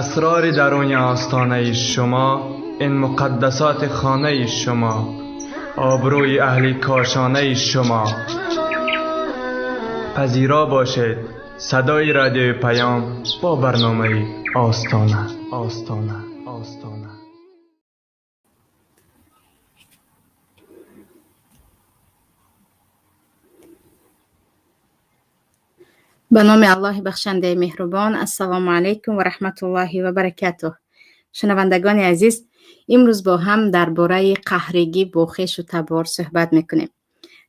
Асрори даруни остонаи шумо, ин муқаддасоти хонаи шумо, обрӯи аҳли кошонаи шумо. Пазиро бошед садои радиои Паём бо барномаи Остона, Остона, Остона. Ба номи Аллоҳи бахшандаи меҳрубон. Ассалому алайкум ва раҳматуллоҳи ва баракатуҳ. Шунавандагони азиз, имрӯз бо ҳам дар бораи қаҳригӣ бо хешу табор суҳбат мекунем.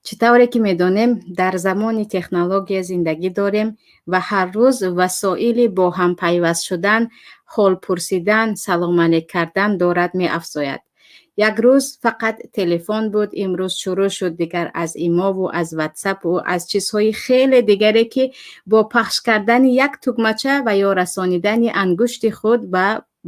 Чӣ тавре ки медонем, дар замони технология зиндагӣ дорем ва ҳар рӯз васоили бо ҳам пайваст шудан, ҳол пурсидан, салом алейк кардан дорад меафзояд. Як рӯз фақат телефон буд, имрӯз шурӯъ шуд дигар аз имову аз ватсапу аз чизҳои хеле дигаре, ки бо пахш кардани як тугмача ва ё расонидани ангушти худ ба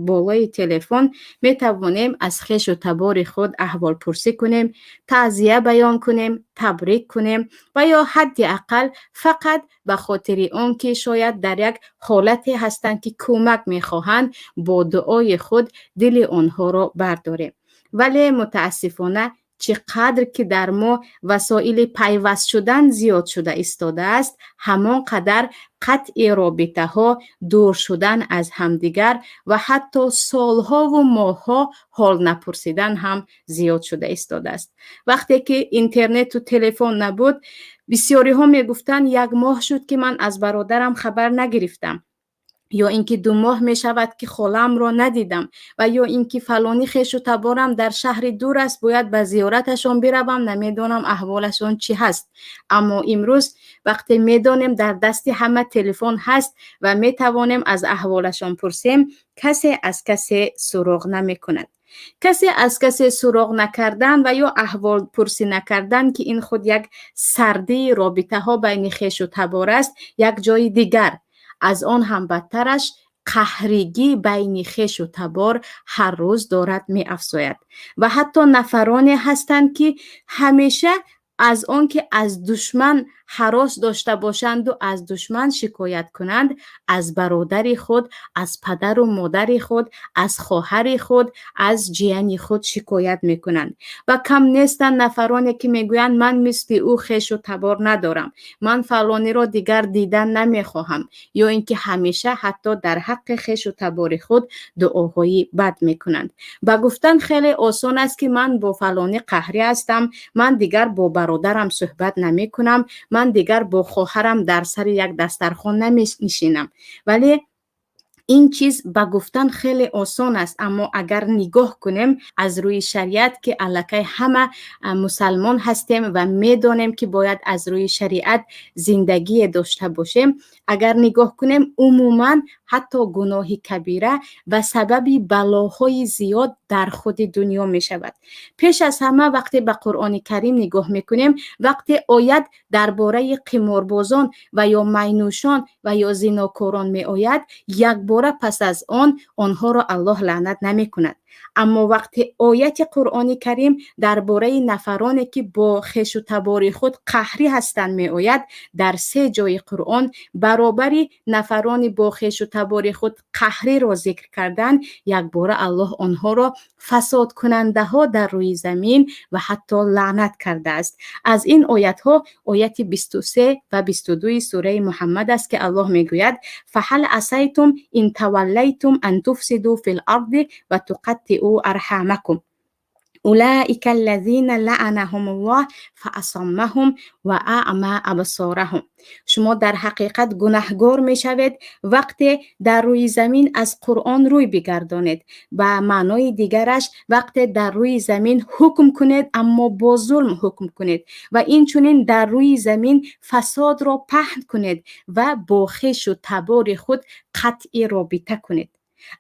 болои телефон метавонем аз хешу табори худ аҳволпурсӣ кунем, таъзия баён кунем, табрик кунем ва ё ҳадди ақал фақат ба хотири он ки шояд дар як ҳолате ҳастанд, ки кӯмак мехоҳанд, бо дуои худ дили онҳоро бардорем. Вале мутаассифона, чӣ қадр ки дар мо васоили пайваст шудан зиёд шуда истодааст, ҳамон қадар қатъи робитаҳо, дур шудан аз ҳамдигар ва ҳатто солҳову моҳҳо ҳол напурсидан ҳам зиёд шуда истодааст. Вақте ки интернету телефон набуд, бисёриҳо мегуфтанд: як моҳ шуд, ки ман аз бародарам хабар нагирифтам, ё ин ки 2 моҳ мешавад, ки холамро надидам, ва ё ин ки фалони хешу таборам дар шаҳри дур аст, бояд ба зиёраташон биравам, намедонам аҳволашон чӣ ҳаст. Аммо имрӯз вақте медонем дар дасти ҳама телефон ҳаст ва метавонем аз аҳволашон пурсем, касе аз касе суроғ намекунад. Касе аз касе суроғ накардан ва ё аҳволпурсӣ накардан, ки ин худ як сардии робитаҳо байни хешу табор аст, як ҷои дигар аз он ҳам бадтараш қаҳригӣ байни хешу табор ҳар рӯз дорад меафзояд. Ва ҳатто нафароне ҳастанд, ки ҳамеша аз он ки аз душман ҳарос дошта бошанду аз душман шикоят кунанд, аз бародари худ, аз падару модари худ, аз хоҳари худ, аз ҷияни худ шикоят мекунанд. Ва кам нестанд нафароне, ки мегӯянд: ман мисли ӯ хешу табор надорам, ман фалониро дигар дидан намехоҳам, ё ин ки ҳамеша ҳатто дар ҳаққи хешу табори худ дуоҳои бад мекунанд. Ба гуфтан хеле осон аст, ки ман бо фалонӣ қаҳрӣ ҳастам, ман дигар бо бародарам суҳбат намекунам, ман дигар бо хоҳарам дар сари як дастархон наменишинам. Вале ин чиз ба гуфтан хеле осон аст, аммо агар нигоҳ кунем аз рӯи шариат, ки аллакай ҳама мусалмон ҳастем ва медонем, ки бояд аз рӯи шариат зиндагие дошта бошем, агар нигоҳ кунем, умуман ҳатто гуноҳи кабира ба сабаби балоҳои зиёд дар худи дунё мешавад. Пеш аз ҳама, вақте ба Қуръони Карим нигоҳ мекунем, вақте оят дар бораи қиморбозон ва ё майнӯшон ва ё зинокорон меояд, якбора пас аз он онҳоро Аллоҳ лаънат намекунад. Аммо вақте ояти Қуръони Карим дар бораи нафароне, ки бо хешу табори худ қаҳрӣ ҳастанд, меояд, дар се ҷои Қуръон баробари нафарони бо хешу табори худ қаҳриро зикр кардан, якбора Аллоҳ онҳоро фасодкунандаҳо дар рӯи замин ва ҳатто лаънат кардааст. Аз ин оятҳо ояти 23 ва 22 сураи Муҳаммад аст, ки Аллоҳ мегӯяд: фаҳал асайтум ин таваллайтум ан туфсиду фил арди ва туқаттиу арҳамакум улаика аллазина лаъанаҳумуллоҳ фаасаммаҳум ва аъма абсораҳум. Шумо дар ҳақиқат гунаҳгор мешавед, вақте дар рӯи замин аз Қуръон рӯй бигардонед, ба маънои дигараш, вақте дар рӯи замин ҳукм кунед, аммо бо зулм ҳукм кунед, ва инчунин дар рӯи замин фасодро паҳн кунед ва бо хешу табори худ қатъи робита кунед.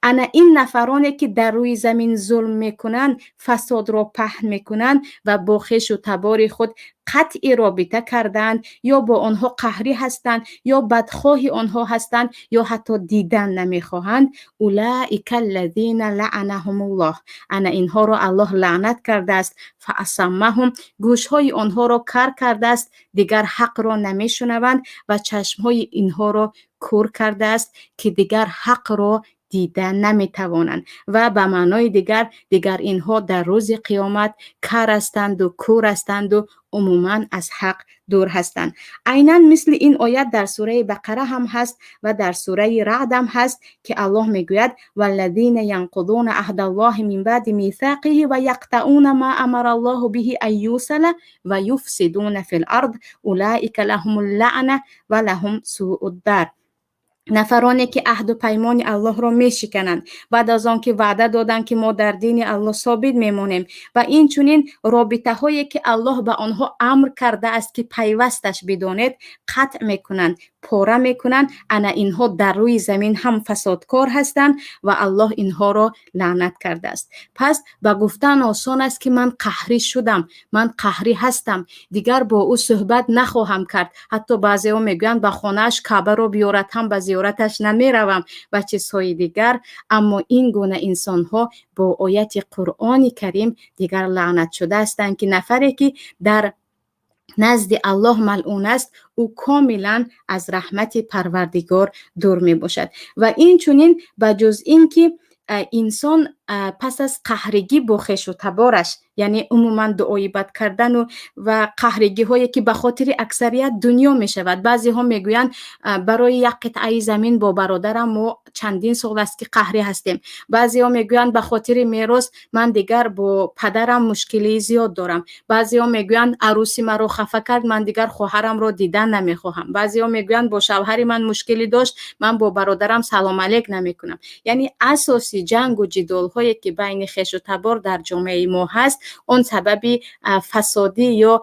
Ана ин нафароне, ки дар рӯи замин зулм мекунанд, фасодро паҳн мекунанд ва бо хешу табори худ қатъи робита кардаанд, ё бо онҳо қаҳрӣ ҳастанд, ё бадхоҳи онҳо ҳастанд, ё ҳатто дидан намехоҳанд. أولئك الذين لعنهم الله, ана инҳоро Аллоҳ лаънат кардааст. فأصمهم, гӯшҳои онҳоро кар кардааст, дигар ҳақро намешунаванд, ва чашмҳои инҳоро кӯр кардааст, ки дигар ҳақро дида наметавонанд. Ва ба маънои дигар, дигар инҳо дар рӯзи қиёмат кар ҳастанду кӯр ҳастанду умуман аз ҳақ дур ҳастанд. Айнан мисли ин оят дар сураи Бақара ҳам ҳаст ва дар сураи Раъд ҳам ҳаст, ки Аллоҳ мегӯяд: والذين ينقضون عهد الله من بعد ميثاقه ويقطعون ما أمر الله به أن يوصل ويفسدون في الأرض أولئك لهم اللعنة ولهم سوء الدار. Нафароне, ки аҳду паймони Аллоҳро мешикананд, баъд аз он ки ваъда доданд, ки мо дар дини Аллоҳ собит мемонем, ва инчунин робитаҳое, ки Аллоҳ ба онҳо амр кардааст, ки пайвасташ бидонед, қатъ мекунанд, пора мекунанд, ана инҳо дар рӯи замин ҳам фасодкор ҳастанд ва Аллоҳ инҳоро лаънат кардааст. Пас ба гуфтан осон аст, ки ман қаҳрӣ шудам, ман қаҳрӣ ҳастам, дигар бо ӯ суҳбат нахоҳам кард. Ҳатто баъзеҳо мегӯянд, ба хонааш Каъбаро биёрад ҳам, ба зиёраташ намеравам ва чизҳои дигар. Аммо ин гуна инсонҳо бо ояти Қуръони Карим дигар лаънатшуда ҳастанд, ки нафаре, ки дар назди Аллоҳ малъун аст, ӯ комилан аз раҳмати Парвардигор дур мебошад. Ва инчунин, ба ҷуз ин ки инсон пас аз қаҳригӣ бо хешу табораш, яъне умуман дуои бад кардану ва қаҳригиҳое, ки ба хотири аксарият дунё мешавад. Баъзеҳо мегӯянд, барои як қитъаи замин бо бародарам мо чандин сол аст, ки қаҳрӣ ҳастем. Баъзеҳо мегӯянд, ба хотири мерос ман дигар бо падарам мушкилии зиёд дорам. Баъзеҳо мегӯянд, арӯси маро хафа кард, ман дигар хоҳарамро дидан намехоҳам. Баъзеҳо мегӯянд, бо шавҳари ман мушкилӣ дошт, ман бо бародарам салом алек намекунам. Яъне асоси ҷангу ҷидолҳое, ки байни хешу табор дар ҷомеаи мо ҳаст, он сабаби фасодӣ ё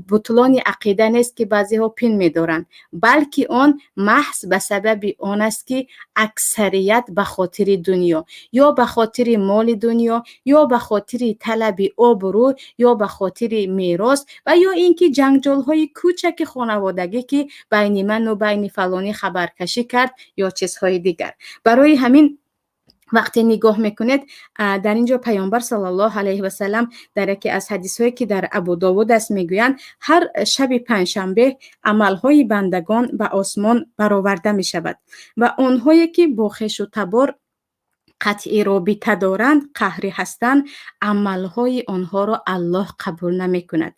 бутлони ақида нест, ки баъзеҳо пин медоранд, балки он маҳз ба сабаби он аст, ки аксарият ба хотири дунё, ё ба хотири моли дунё, ё ба хотири талаби обрӯ, ё ба хотири мерос, ва ё ин ки ҷанҷолҳои кӯчаки хонаводагӣ, ки байни ману байни фалонӣ хабаркашӣ кард, ё чизҳои дигар. Барои ҳамин, вақте нигоҳ мекунед, дар ин ҷо Паёмбар саллаллоҳу алайҳи васалам дар яке аз ҳадисҳое, ки дар Абудовуд аст, мегӯянд: ҳар шаби панҷшанбе амалҳои бандагон ба осмон бароварда мешавад ва онҳое, ки бо хешу табор қатъи робита доранд, қаҳрӣ ҳастанд, амалҳои онҳоро Аллоҳ қабул намекунад.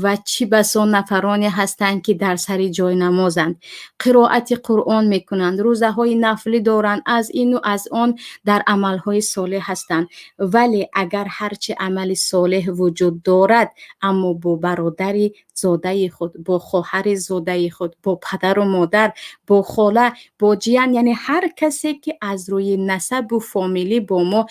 Ва чӣ басо нафароне ҳастанд, ки дар сари ҷой намозанд, қироати Қуръон мекунанд, рӯзаҳои нафлӣ доранд, аз ину аз он дар амалҳои солеҳ ҳастанд, вале агар ҳарчи амали солеҳ вуҷуд дорад, аммо бо бародари зодаи худ, бо хоҳари зодаи худ, бо падару модар, бо хола, бо ҷиян, яъне ҳар касе, ки аз рӯи насабу фомилӣ бо мо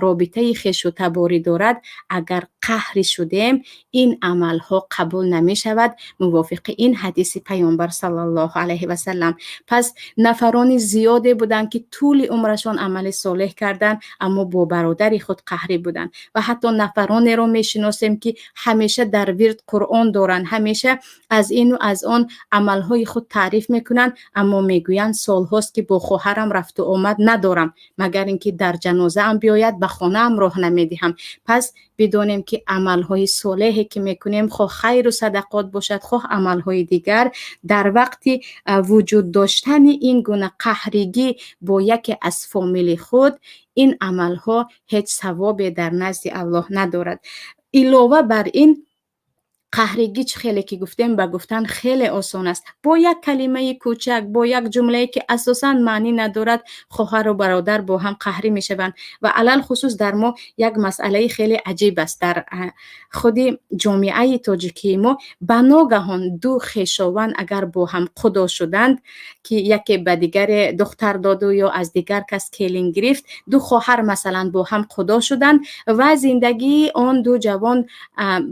робитаи хешу таборӣ дорад, агар қаҳрӣ шудем, ин амалҳо қабул намешавад, мувофиқи ин ҳадиси Паёмбар саллаллоҳу алайҳи васалам. Пас нафарони зиёде буданд, ки тӯли умрашон амали солеҳ карданд, аммо бо бародари худ қаҳрӣ буданд. Ва ҳатто нафаронеро мешиносем, ки ҳамеша дар вирд Қуръон доранд, ҳамеша аз ину аз он амалҳои худ таъриф мекунанд, аммо мегӯянд, солҳост, ки бо хоҳарам рафту омад надорам, магар ин ки дар ҷанозаам биёяд, ба хонаам роҳ намедиҳам. Пас бидонем, ки амалҳои солеҳе, ки мекунем, хоҳ хайру садақот бошад, хоҳ амалҳои дигар, дар вақти вуҷуд доштани ин гуна қаҳригӣ бо яке аз фомили худ, ин амалҳо ҳеҷ савобе дар назди Аллоҳ надорад. Илова бар ин, қаҳригӣ, чӣ хеле ки гуфтем, ба гуфтан хеле осон аст. Бо як калимаи кӯчак, бо як ҷумлае, ки асосан маънӣ надорад, хоҳару бародар бо ҳам қаҳрӣ мешаванд. Ва алалхусус дар мо як масъалаи хеле аҷиб аст. Дар худи ҷомеаи тоҷикии мо ба ногаҳон ду хешованд агар бо ҳам қудо шуданд, ки яке ба дигаре духтар доду ё аз дигар кас келин гирифт, ду хоҳар масалан бо ҳам қудо шуданд ва зиндагии он ду ҷавон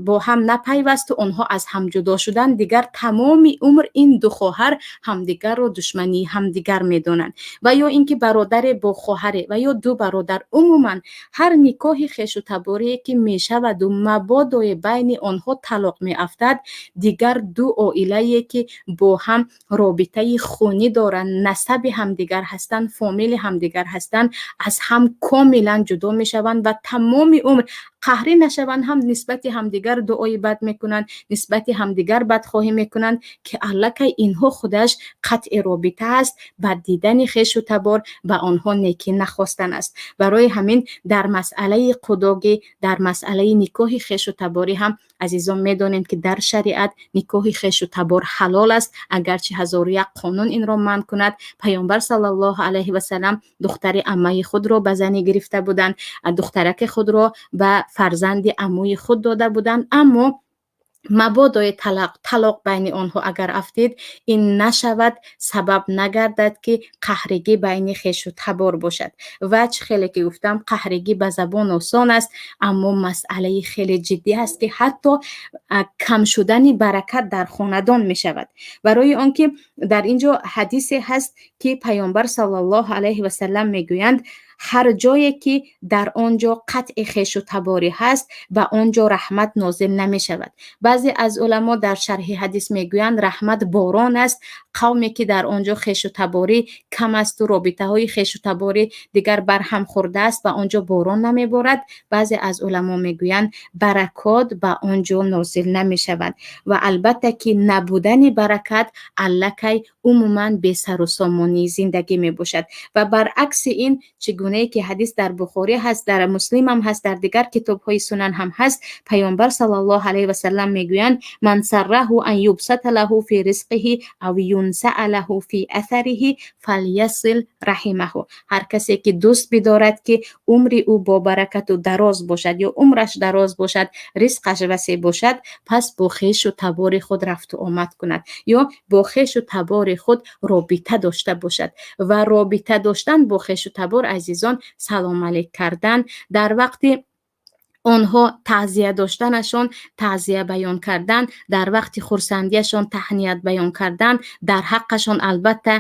бо ҳам напайвасту омадааст, онҳо аз ҳам ҷудо шуданд, дигар тамоми умр ин ду хоҳар ҳамдигарро душмании ҳамдигар медонанд. Ва ё ин ки бародаре бо хоҳаре ва ё ду бародар, умуман ҳар никоҳи хешу таборие ки мешаваду мабодое байни онҳо талоқ меафтад, дигар ду оилае ки бо ҳам робитаи хунӣ доранд, насаби ҳамдигар ҳастанд, фомили ҳамдигар ҳастанд, аз ҳам комилан ҷудо мешаванд ва тамоми умр қаҳрӣ нашаванд ҳам нисбати ҳамдигар дуои бад мекунанд, нисбати ҳамдигар бадхоҳӣ мекунанд, ки аллакай инҳо худаш қатъи робита аст, бад дидани хешу табор, ба онҳо некӣ нахостан аст. Барои ҳамин дар масъалаи қудогӣ, дар масъалаи никоҳи хешу таборӣ ҳам, азизон, медонем, ки дар шариат никоҳи хешу табор ҳалол аст, агарчи ҳазору як қонун инро манъ кунад. Паёмбар саллаллоҳу алайҳи васалам духтари аммаи худро ба занӣ гирифта буданд, духтараки худро ба фарзанди амӯи худ дода буданд, аммо мабодои талоқ байни онҳо агар афтид, ин нашавад сабаб нагардад, ки қаҳригӣ байни хешу табор бошад. Ва чӣ хеле ки гуфтам, қаҳригӣ ба забон осон аст, аммо масъалаи хеле ҷиддӣ аст, ки ҳатто кам шудани баракат дар хонадон мешавад. Барои он ки дар ин ҷо ҳадисе ҳаст, ки Паёмбар саллаллоҳу алайҳи васалам мегӯянд: ҳар ҷое ки дар он ҷо қатъи хешу таборӣ ҳаст, ба он ҷо раҳмат нозил намешавад. Баъзе аз уламо дар шарҳи ҳадис мегӯянд, раҳмат борон аст. Қавме ки дар он ҷо хешу таборӣ кам асту робитаҳои хешу таборӣ дигар барҳам хӯрдааст, ба он ҷо борон намеборад. Баъзе аз уламо мегӯянд, баракот ба он ҷо нозил намешавад. Ва албатта ки набудани баракат аллакай умуман бесарусомонии зиндагӣ мебошад. Ва баръакси ин, чӣ гунае ки ҳадис дар Бухорӣ ҳаст, дар Муслимам ҳаст, дар дигар китобҳои сунан ҳам ҳаст, Паёмбар саллаллоҳу алайҳи васалам мегӯянд: من سره أن يبسط له في رزقه أو ينسأ له في أثره فليصل رحمه. Ҳар касе ки дӯст бидорад, ки умри ӯ бобаракату дароз бошад ё умраш дароз бошад, ризқаш васеъ бошад, пас бо хешу табори худ рафту омад кунад ё бо хешу табори худ робита дошта бошад. Ва робита доштан бо хешу табор, азизон, салом алейк кардан, дар вақти онҳо таъзия доштанашон таъзия баён кардан, дар вақти хурсандиашон таҳният баён кардан, дар ҳаққашон албатта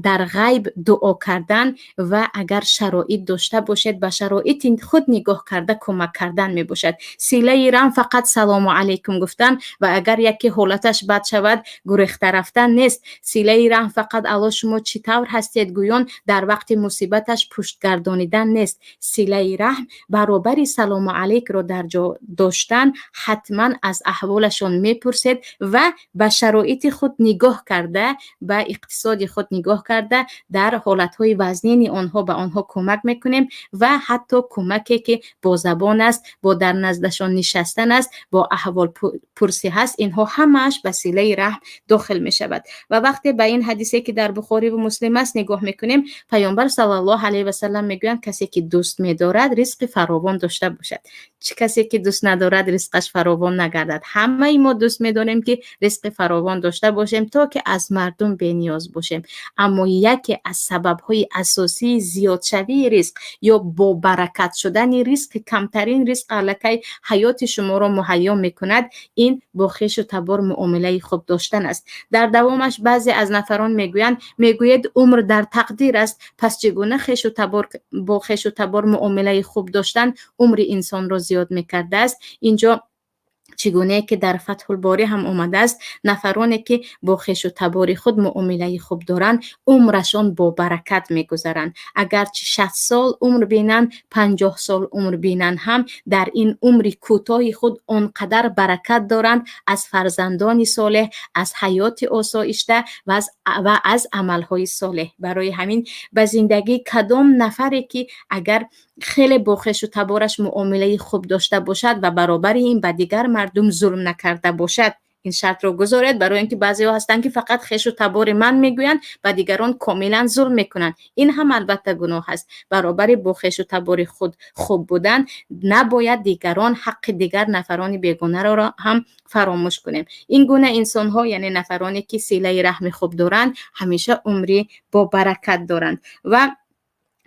дар ғайб дуо кардан ва агар шароит дошта бошед, ба шароити худ нигоҳ карда кӯмак кардан мебошад. Силаи раҳм фақат салому алайкум гуфтан ва агар яке ҳолаташ бад шавад, гурехта рафтан нест. Силаи раҳм фақат «Алло, шумо чӣ тавр ҳастед?» гӯён дар вақти мусибаташ пуштгардонидан нест. Силаи раҳм баробари салому алейкро дар ҷо доштан, ҳатман аз аҳволашон мепурсед ва ба шароити худ нигоҳ карда, ба иқтисоди худ нигоҳ карда, дар ҳолатҳои вазнини онҳо ба онҳо кӯмак мекунем. Ва ҳатто кӯмаке ки бо забон аст, бо дар наздашон нишастан аст, бо аҳволпурсӣ ҳаст, инҳо ҳамааш ба силаи раҳм дохил мешавад. Ва вақте ба ин ҳадисе, ки дар Бухориву Муслим аст, нигоҳ мекунем, Паёмбар саллаллоҳу алайҳи васалам мегӯянд: касе ки дӯст медорад ризқи фаровон дошта бошад, чӣ касе ки дӯст надорад ризқаш фаровон нагардад? Ҳамаи мо дӯст медорем, ки ризқи фаровон дошта бошем, то ки аз мардум бениёз бошем. Аммо яке аз сабабҳои асосии зиёдшавии ризқ ё бобаракат шудани ризқ, камтарин ризқ аллакай ҳаёти шуморо муҳайё мекунад, ин бо хешу табор муомилаи хуб доштан аст. Дар давомаш баъзе аз нафарон мегӯянд: мегӯед, умр дар тақдир аст, пас чӣ гуна хешу табор бо хешу табор муомилаи хуб доштан умри инсонро зиёд мекардааст? Инҷо чӣ гунае ки дар Фатҳулборӣ ҳам омадааст, нафароне ки бо хешу табори худ муомилаи хуб доранд, умрашон бобаракат мегузаранд. Агарчи 60 сол умр бинанд, 50 сол умр бинанд ҳам, дар ин умри кӯтоҳи худ он қадар баракат доранд аз фарзандони солеҳ, аз ҳаёти осоишта ва аз амалҳои солеҳ. Барои ҳамин ба зиндагии кадом нафаре ки агар хеле бо хешу табораш муомилаи хуб дошта бошад ва баробари ин ба дигар мардум зулм накарда бошад, ин шартро гузоред, барои ин ки баъзеҳо ҳастанд, ки фақат хешу табори ман мегӯянд, ба дигарон комилан зулм мекунанд. Ин ҳам албатта гуноҳ аст. Баробари бо хешу табори худ хуб будан, набояд дигарон ҳаққи дигар нафарони бегонаро ҳам фаромӯш кунем. Ин гуна инсонҳо, яъне нафароне ки силаи раҳми хуб доранд, ҳамеша умри бобаракат доранд. Ва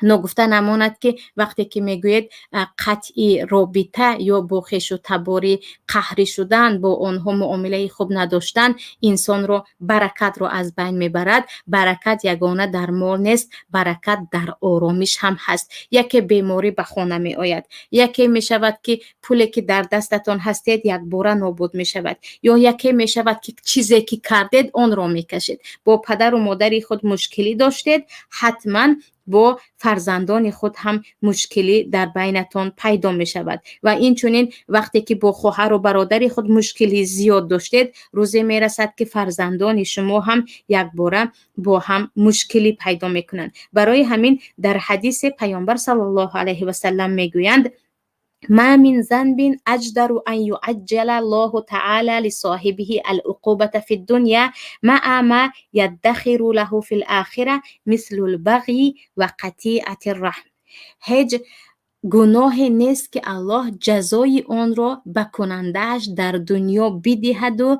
Ногуфта намонад, ки вақте ки мегӯед қатъи робита ё бо хешу таборӣ қаҳрӣ шудан, бо онҳо муомилаи хуб надоштан инсонро баракатро аз байн мебарад. Баракат ягона дар мол нест, баракат дар оромиш ҳам ҳаст. Яке беморӣ ба хона меояд, яке мешавад, ки пуле, ки дар дастатон ҳастед, якбора нобуд мешавад, ё яке мешавад, ки чизе ки кардед, онро мекашед. Бо падару модари худ мушкилӣ доштед, ҳатман бо фарзандони худ ҳам мушкилӣ дар байнатон пайдо мешавад. Ва инчунин вақте ки бо хоҳару бародари худ мушкилӣ зиёд доштед, рӯзе мерасад, ки фарзандони шумо ҳам якбора бо ҳам мушкилӣ пайдо мекунанд. Барои ҳамин дар ҳадисе Паёмбар саллаллоҳу алайҳи васаллам мегӯянд: ما من ذنب أجدر أن يعجل الله تعالى لصاحبه العقوبة في الدنيا مع ما يدخر له في الآخرة مثل البغي وقطيعة الرحم. Ҳеҷ гуноҳе нест, ки Аллоҳ ҷазои онро ба кунандааш дар дунё бидиҳаду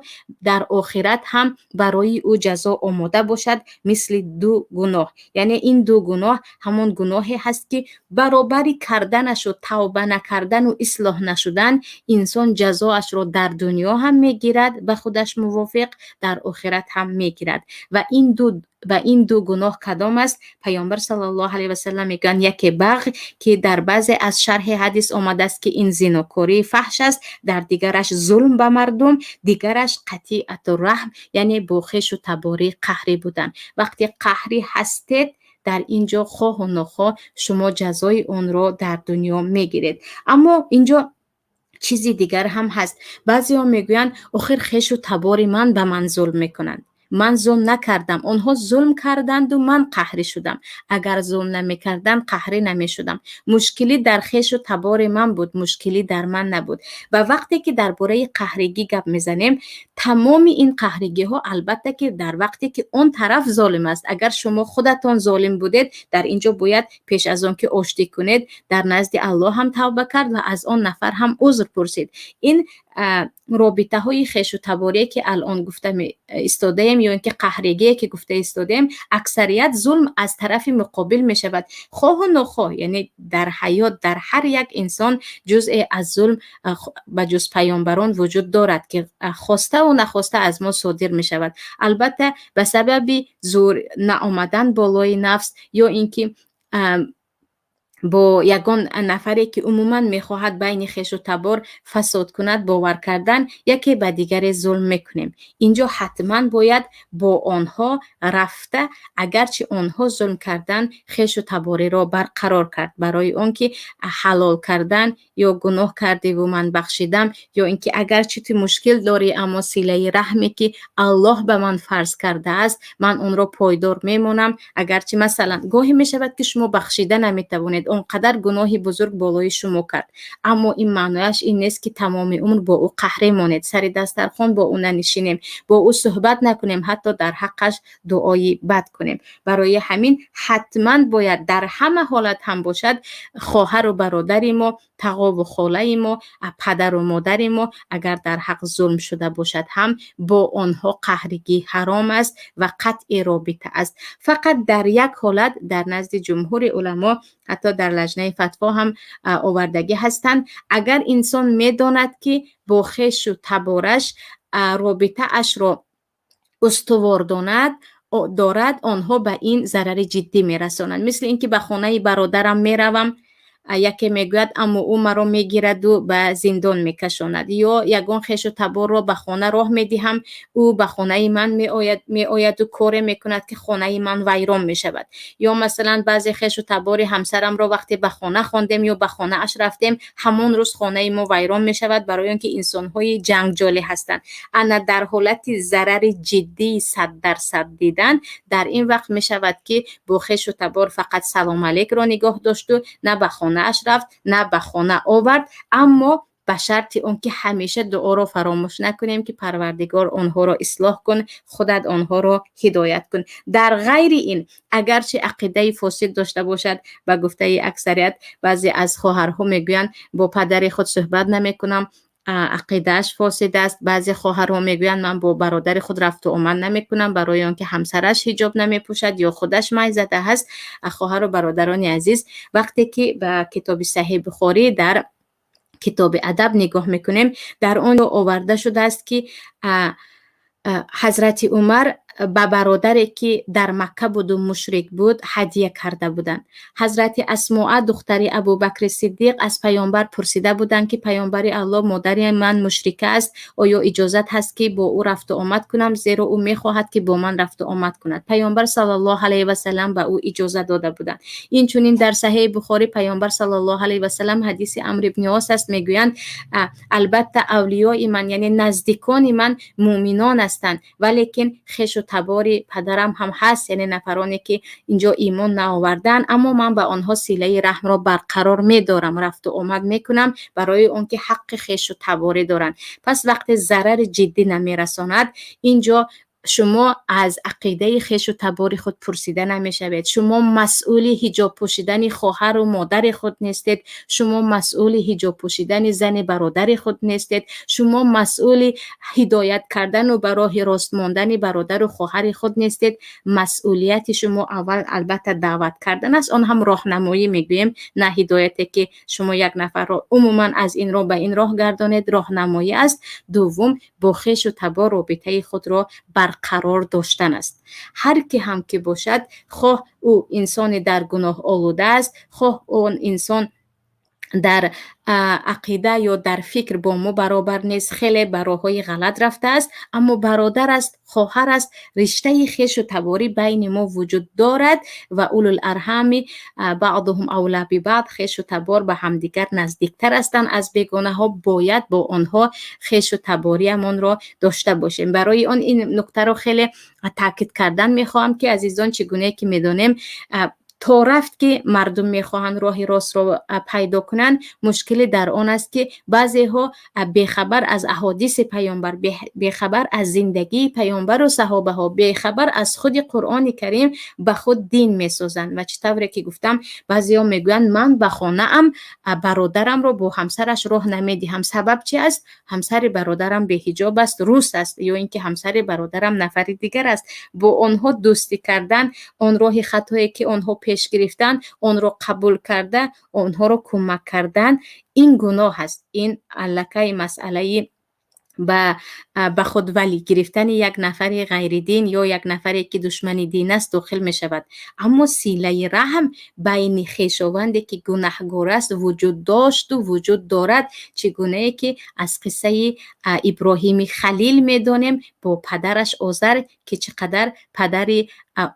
дар охират ҳам барои ӯ ҷазо омода бошад, мисли ду гуноҳ. Яъне ин ду гуноҳ ҳамон гуноҳе ҳаст, ки баробари карданашу тавба накардану ислоҳ нашудан инсон ҷазоашро дар дунё ҳам мегирад, ба худаш мувофиқ дар охират ҳам мегирад. Ва ин ду гуноҳ кадом аст? Паёмбар саллаллоҳу алайҳи васаллам мегӯянд: яке бағй, ки дар баъзе аз шарҳи ҳадис омадааст, ки ин зинокории фаҳш аст, дар дигараш зулм ба мардум, дигараш қатиату раҳм, яъне бо хешу таборӣ қаҳрӣ будан. Вақте қаҳрӣ ҳастед, дар ин ҷо хоҳу нохоҳ шумо ҷазои онро дар дунё мегиред. Аммо инҷо чизи дигар ҳам ҳаст. Баъзеҳо мегӯянд: охир хешу табори ман ба ман зулм мекунанд, ман зулм накардам, онҳо зулм карданду ман қаҳрӣ шудам, агар зулм намекардам, қаҳрӣ намешудам, мушкилӣ дар хешу табори ман буд, мушкилӣ дар ман набуд. Ва вақте ки дар бораи қаҳригӣ гап мезанем, тамоми ин қаҳригиҳо, албатта, ки дар вақте ки он тараф золим аст. Агар шумо худатон золим будед, дар ин ҷо бояд пеш аз он ки оштӣ кунед, дар назди Аллоҳ ҳам тавба кард ва аз он нафар ҳам узр пурсид. Ин робитаҳои хешу таборие, ки алон гуфта истодаем, ё ин ки қаҳригие, ки гуфта истодаем, аксарият зулм аз тарафи муқобил мешавад, хоҳу нохоҳ. Яъне дар ҳаёт дар ҳар як инсон ҷузъе аз зулм, ба ҷуз паёмбарон, вуҷуд дорад, ки хоставу нахоста аз мо содир мешавад. Албатта, ба сабаби зур наомадан болои нафс ё ин ки бо ягон нафаре, ки умуман мехоҳад байни хешу табор фасод кунад, бовар кардан, яке ба дигаре зулм мекунем. Инҷо ҳатман бояд бо онҳо рафта, агарчи онҳо зулм кардан, хешу табориро барқарор кард, барои он ки ҳалол кардан ё гуноҳ кардиву ман бахшидам, ё ин ки агарчи ту мушкил дорӣ, аммо силаи раҳме, ки Аллоҳ ба ман фарз кардааст, ман онро пойдор мемонам. Агарчи, масалан, гоҳе мешавад, ки шумо бахшида наметавонед, он қадар гуноҳи бузург болои шумо кард, аммо ин маънояш ин нест, ки тамоми умр бо ӯ қаҳрӣ монед, сари дастархон бо ӯ нанишинем, бо ӯ суҳбат накунем, ҳатто дар ҳаққаш дуои бад кунем. Барои ҳамин ҳатман бояд дар ҳама ҳолат ҳам бошад, хоҳару бародари мо, тағову холаи мо, падару модари мо, агар дар ҳақ зулм шуда бошад ҳам, бо онҳо қаҳригӣ ҳаром аст ва қатъи робита аст. Фақат дар як ҳолат дар назди ҷумҳури уламо, ҳатто дар Лаҷнаи фатво ҳам овардагӣ ҳастанд: агар инсон медонад, ки бо хешу табораш робитаашро устувор донад дорад, онҳо ба ин зарари ҷиддӣ мерасонанд, мисли ин ки ба хонаи бародарам меравам, яке мегӯяд, аммо ӯ маро мегираду ба зиндон мекашонад, ё ягон хешу таборро ба хона роҳ медиҳам, ӯ ба хонаи ман меояду коре мекунад, ки хонаи ман вайрон мешавад, ё масалан, баъзе хешу табори ҳамсарамро вақте ба хона хондем ё ба хонааш рафтем, ҳамон рӯз хонаи мо вайрон мешавад, барои он ки инсонҳои ҷангҷолӣ ҳастанд. Ана дар ҳолати зарари ҷиддии 100% дидан, дар ин вақт мешавад, ки бо хешу табор фақат салом алейкро нигоҳ дошту на ба хонааш рафт, на ба хона овард, аммо ба шарти он ки ҳамеша дуоро фаромӯш накунем, ки Парвардигор, онҳоро ислоҳ кун, худат онҳоро ҳидоят кун. Дар ғайри ин, агарчи ақидаи фосид дошта бошад, ба гуфтаи аксарият, баъзе аз хоҳарҳо мегӯянд: бо падари худ суҳбат намекунам. Ақидааш фосид аст. Баъзе хоҳарҳо мегӯянд, ман бо бародари худ рафту омад намекунам, барои он ки ҳамсараш ҳиҷоб намепӯшад ё худаш майзада ҳаст. Хоҳару бародарони азиз, вақте ки ба китоби Саҳеҳи Бухорӣ дар китоби адаб нигоҳ мекунем, дар он ҷо оварда шудааст, ки ҳазрати Умар ба бародаре, ки дар Макка буду мушрик буд, ҳадия карда буданд. Ҳазрати Асмоа, духтари Абубакри Сиддиқ, аз паёмбар пурсида буданд, ки паёмбари Аллоҳ, модари ман мушрика аст, оё иҷозат ҳаст, ки бо ӯ рафту омад кунам, зеро ӯ мехоҳад, ки бо ман рафту омад кунад? Паёмбар саллаллоҳу алайҳи васалам ба ӯ иҷозат дода буданд. Инчунин дар Саҳеҳи Бухорӣ паёмбар саллаллоҳу алайҳи васалам, ҳадиси Амр ибни Ос аст, мегӯянд: албатта авлиёи ман, яъне наздикони ман, муъминон ҳастанд, валекин хешу табори падарам ҳам ҳаст, яъне нафароне, ки инҷо имон наовардаанд, аммо ман ба онҳо силаи раҳмро барқарор медорам, рафту омад мекунам, барои он ки ҳаққи хешу таборӣ доранд. Пас вақте зарари ҷиддӣ намерасонад, инҷо шумо аз ақидаи хешу табори худ пурсида намешавед. Шумо масъули ҳиҷоб пӯшидани хоҳару модари худ нестед, шумо масъули ҳиҷоб пӯшидани зани бародари худ нестед, шумо масъули ҳидоят кардану ба роҳи рост мондани бародару хоҳари худ нестед. Масъулияти шумо аввал, албатта, даъват кардан аст, он ҳам роҳнамоӣ мегӯем, на ҳидояте, ки шумо як нафарро умуман аз ин роҳ ба ин роҳ гардонед, роҳнамоӣ аст. Дуввум, бо хешу табор робитаи худро барқарор доштан аст. Ҳар ки ҳам ки бошад, хоҳ ӯ инсоне дар гуноҳ олуда аст, хоҳ он инсон дар ақида ё дар фикр бо мо баробар нест, хеле ба роҳҳои ғалат рафтааст, аммо бародар аст, хоҳар аст, риштаи хешу таборӣ байни мо вуҷуд дорад ва улул арҳами баъдуҳум авла бибаъд, хешу табор ба ҳамдигар наздиктар ҳастанд аз бегонаҳо, бояд бо онҳо хешу табориамонро дошта бошем. Барои он ин нуктаро хеле таъкид кардан мехоҳам, ки азизон, чӣ гунае ки медонем, то рафт ки мардум мехоҳанд роҳи ростро пайдо кунанд, мушкилӣ дар он аст, ки баъзеҳо бехабар аз аҳодиси паёмбар, бехабар аз зиндагии паёмбару саҳобаҳо, бехабар аз худи Қуръони Карим ба худ дин месозанд. Ва чӣ тавре ки гуфтам, баъзеҳо мегӯянд, ман ба хонаам бародарамро бо ҳамсараш роҳ намедиҳам. Сабаб чи аст? Ҳамсари бародарам беҳиҷоб аст, рус аст, ё ин ки ҳамсари бародарам нафари дигар аст. Бо онҳо дӯстӣ кардан, он роҳи хатое, ки онҳо пеш гирифтан, онро қабул карда, онҳоро кӯмак кардан, ин гуноҳ аст. Ин аллакай масъалаи ба худ валӣ гирифтани як нафари ғайридин ё як нафаре, ки душмани дин аст, дохил мешавад. Аммо силаи раҳм байни хешованде, ки гунаҳгор аст, вуҷуд дошту вуҷуд дорад, чӣ гунае ки аз қиссаи Иброҳими Халил медонем бо падараш Озар, ки чӣ қадар падари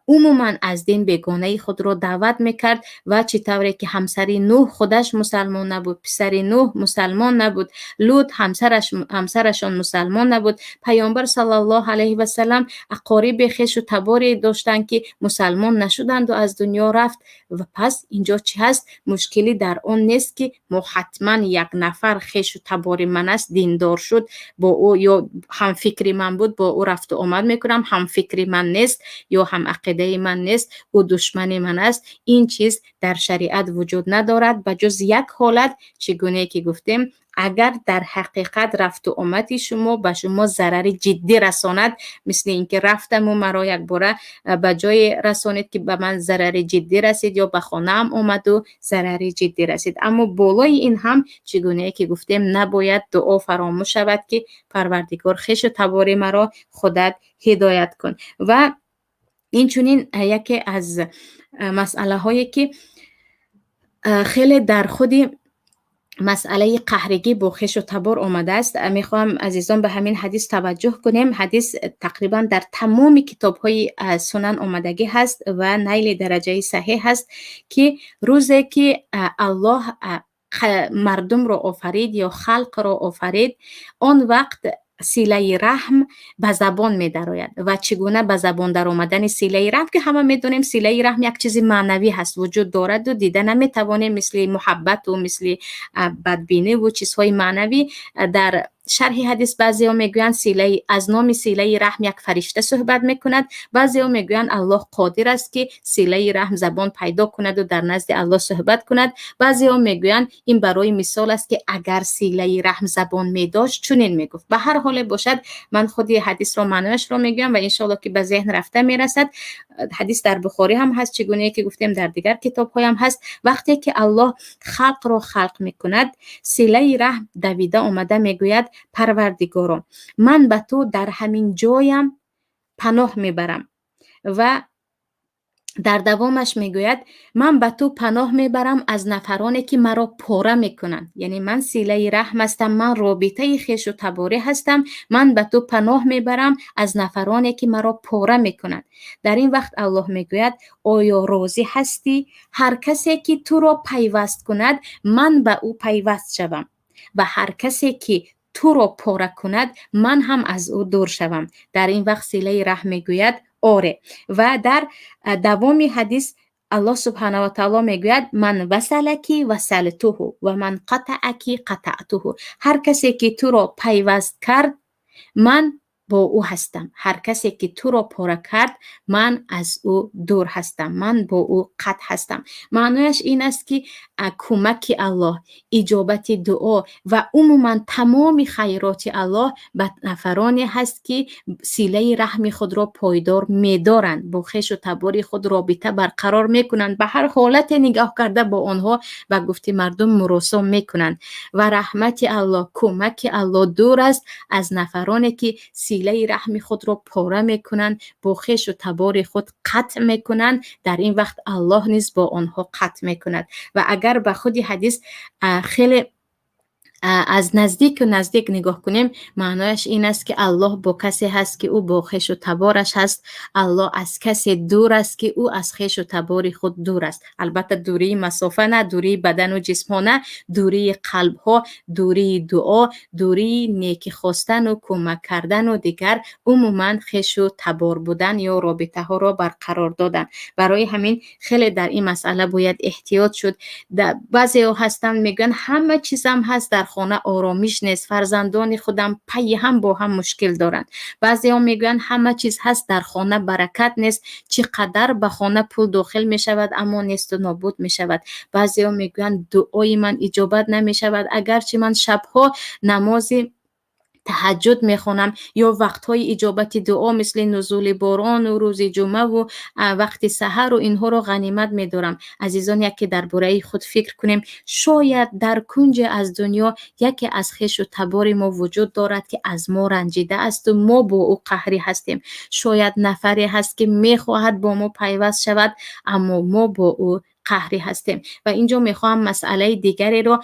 умуман аз дин бегонаи худро даъват мекард, ва чӣ тавре ки ҳамсари Нӯҳ худаш мусалмон набуд, писари Нӯҳ мусалмон набуд, Лут ҳамсарашон мусалмон набуд. Паёмбар саллаллоҳу алайҳи васалам ақориби хешу таборе доштанд, ки мусалмон нашуданду аз дунё рафт. Ва пас инҷо чӣ ҳаст? Мушкилӣ дар он нест, ки мо ҳатман як нафар хешу табори ман аст, диндор шуд, бо ӯ ё ҳамфикри ман буд, бо ӯ рафту омад мекунам, ҳамфикри ман нест ё ҳамақидаи ман нест, ӯ душмани ман аст. Ин чиз дар шариат вуҷуд надорад, ба ҷуз як ҳолат, чӣ гунае ки гуфтем, агар дар ҳақиқат рафту омади шумо ба шумо зарари ҷиддӣ расонад, мисли ин ки рафтаму маро якбора ба ҷое расонид, ки ба ман зарари ҷиддӣ расид, ё ба хонаам омаду зарари ҷиддӣ расид. Аммо болои ин ҳам, чӣ гунае ки гуфтем, набояд дуо фаромӯш шавад, ки Парвардигор, хешу табори маро худат ҳидоят кун. Ва инчунин яке аз масъалаҳое, ки хеле дар худи масъалаи қаҳригӣ бо хешу табор омадааст, мехоҳам, азизон, ба ҳамин ҳадис таваҷҷӯҳ кунем. Ҳадис тақрибан дар тамоми китобҳои сунан омадагӣ ҳаст ва найли дараҷаи саҳеҳ ҳаст, ки рӯзе ки Аллоҳ мардумро офарид ё халқро офарид, он вақт силаи раҳм ба забон медарояд. Ва чӣ гуна ба забон даромадани силаи раҳм, ки ҳама медонем, силаи раҳм як чизи маънавӣ ҳаст, вуҷуд дораду дида наметавонем, мисли муҳаббату мисли бадбиниву чизҳои маънавӣ дар Шарҳи ҳадис, баъзеҳо мегӯянд, силаи аз номи силаи раҳм як фаришта суҳбат мекунад, баъзеҳо мегӯянд, Аллоҳ қодир аст, ки силаи раҳм забон пайдо кунаду дар назди Аллоҳ суҳбат кунад, баъзеҳо мегӯянд, ин барои мисол аст, ки агар силаи раҳм забон медошт, чунин мегуфт. Ба ҳар ҳоле бошад, ман худи ҳадисро, маънояшро мегӯям ва иншоалло, ки ба зеҳн рафта мерасад. Ҳадис дар Бухорӣ ҳам ҳаст, чӣ гунае ки гуфтем, дар дигар китобҳоям ҳаст. Вақте ки Аллоҳ халқро халқ мекунад, силаи раҳм давида омада мегӯяд: «Парвардигоро, ман ба ту дар ҳамин ҷоям паноҳ мебарам». Ва дар давомаш мегӯяд: «Ман ба ту паноҳ мебарам аз нафароне, ки маро пора мекунанд». Яъне ман силаи раҳм ҳастам, ман робитаи хешу таборӣ ҳастам, ман ба ту паноҳ мебарам аз нафароне, ки маро пора мекунанд. Дар ин вақт Аллоҳ мегӯяд: «Оё розӣ ҳастӣ, ҳар касе ки туро пайваст кунад, ман ба ӯ пайваст шавам ва ҳар касе ки туро пора кунад, ман ҳам аз ӯ дур шавам?» Дар ин вақт силаи раҳм мегӯяд: «Оре». Ва дар давоми ҳадис Аллоҳ субҳана ва таоло мегӯяд: «Ман васалаки васалтуҳу ва ман қатааки қатаътуҳу». Ҳар касе ки туро пайваст кард, ман бо ӯ ҳастам, ҳар касе ки туро пора кард, ман аз ӯ дур ҳастам, ман бо ӯ қатъ ҳастам. Маънояш ин аст, ки кӯмаки Аллоҳ, иҷобати дуо ва умуман тамоми хайроти Аллоҳ ба нафароне ҳаст, ки силаи раҳми худро пойдор медоранд, бо хешу табори худ робита барқарор мекунанд, ба ҳар ҳолате нигоҳ карда бо онҳо, ба гуфти мардум, муросо мекунанд. Ва раҳмати Аллоҳ, кӯмаки Аллоҳ дур аст аз нафароне, ки силаи раҳми худро пора мекунанд, бо хешу табори худ қатъ мекунанд. Дар ин вақт Аллоҳ низ бо онҳо қатъ мекунад. Ва агар ба худи ҳадис хеле аз наздику наздик нигоҳ кунем, маънояш ин аст, ки Аллоҳ бо касе ҳаст, ки ӯ бо хешу табораш ҳаст, Аллоҳ аз касе дур аст, ки ӯ аз хешу табори худ дур аст. Албатта, дурии масофа на, дурии бадану ҷисмҳо на, дурии қалбҳо, дурии дуо, дурии некӣ хостану кӯмак кардану дигар умуман хешу табор будан ё робитаҳоро барқарор додан. Барои ҳамин хеле дар ин масъала бояд эҳтиёт шуд. Баъзеҳо ҳастанд, мегӯянд: «Ҳама чизам ҳаст, дар хона оромиш нест, фарзандони худам пайи ҳам бо ҳам мушкил доранд». Баъзеҳо мегӯянд: «Ҳама чиз ҳаст, дар хона баракат нест, чӣ қадар ба хона пул дохил мешавад, аммо несту нобуд мешавад». Баъзеҳо мегӯянд: «Дуои ман иҷобат намешавад, агарчи ман шабҳо намози таҳаҷҷуд мехонам ё вақтҳои иҷобати дуо, мисли нузули борону рӯзи ҷумъаву вақти саҳару инҳоро ғанимат медорам». Азизон, яке дар бораи худ фикр кунем. Шояд дар кунҷе аз дунё яке аз хешу табори мо вуҷуд дорад, ки аз мо ранҷида асту мо бо ӯ қаҳрӣ ҳастем. Шояд нафаре ҳаст, ки мехоҳад бо мо пайваст шавад, аммо мо бо ӯ қаҳрӣ ҳастем. Ва инҷо мехоҳам масъалаи дигареро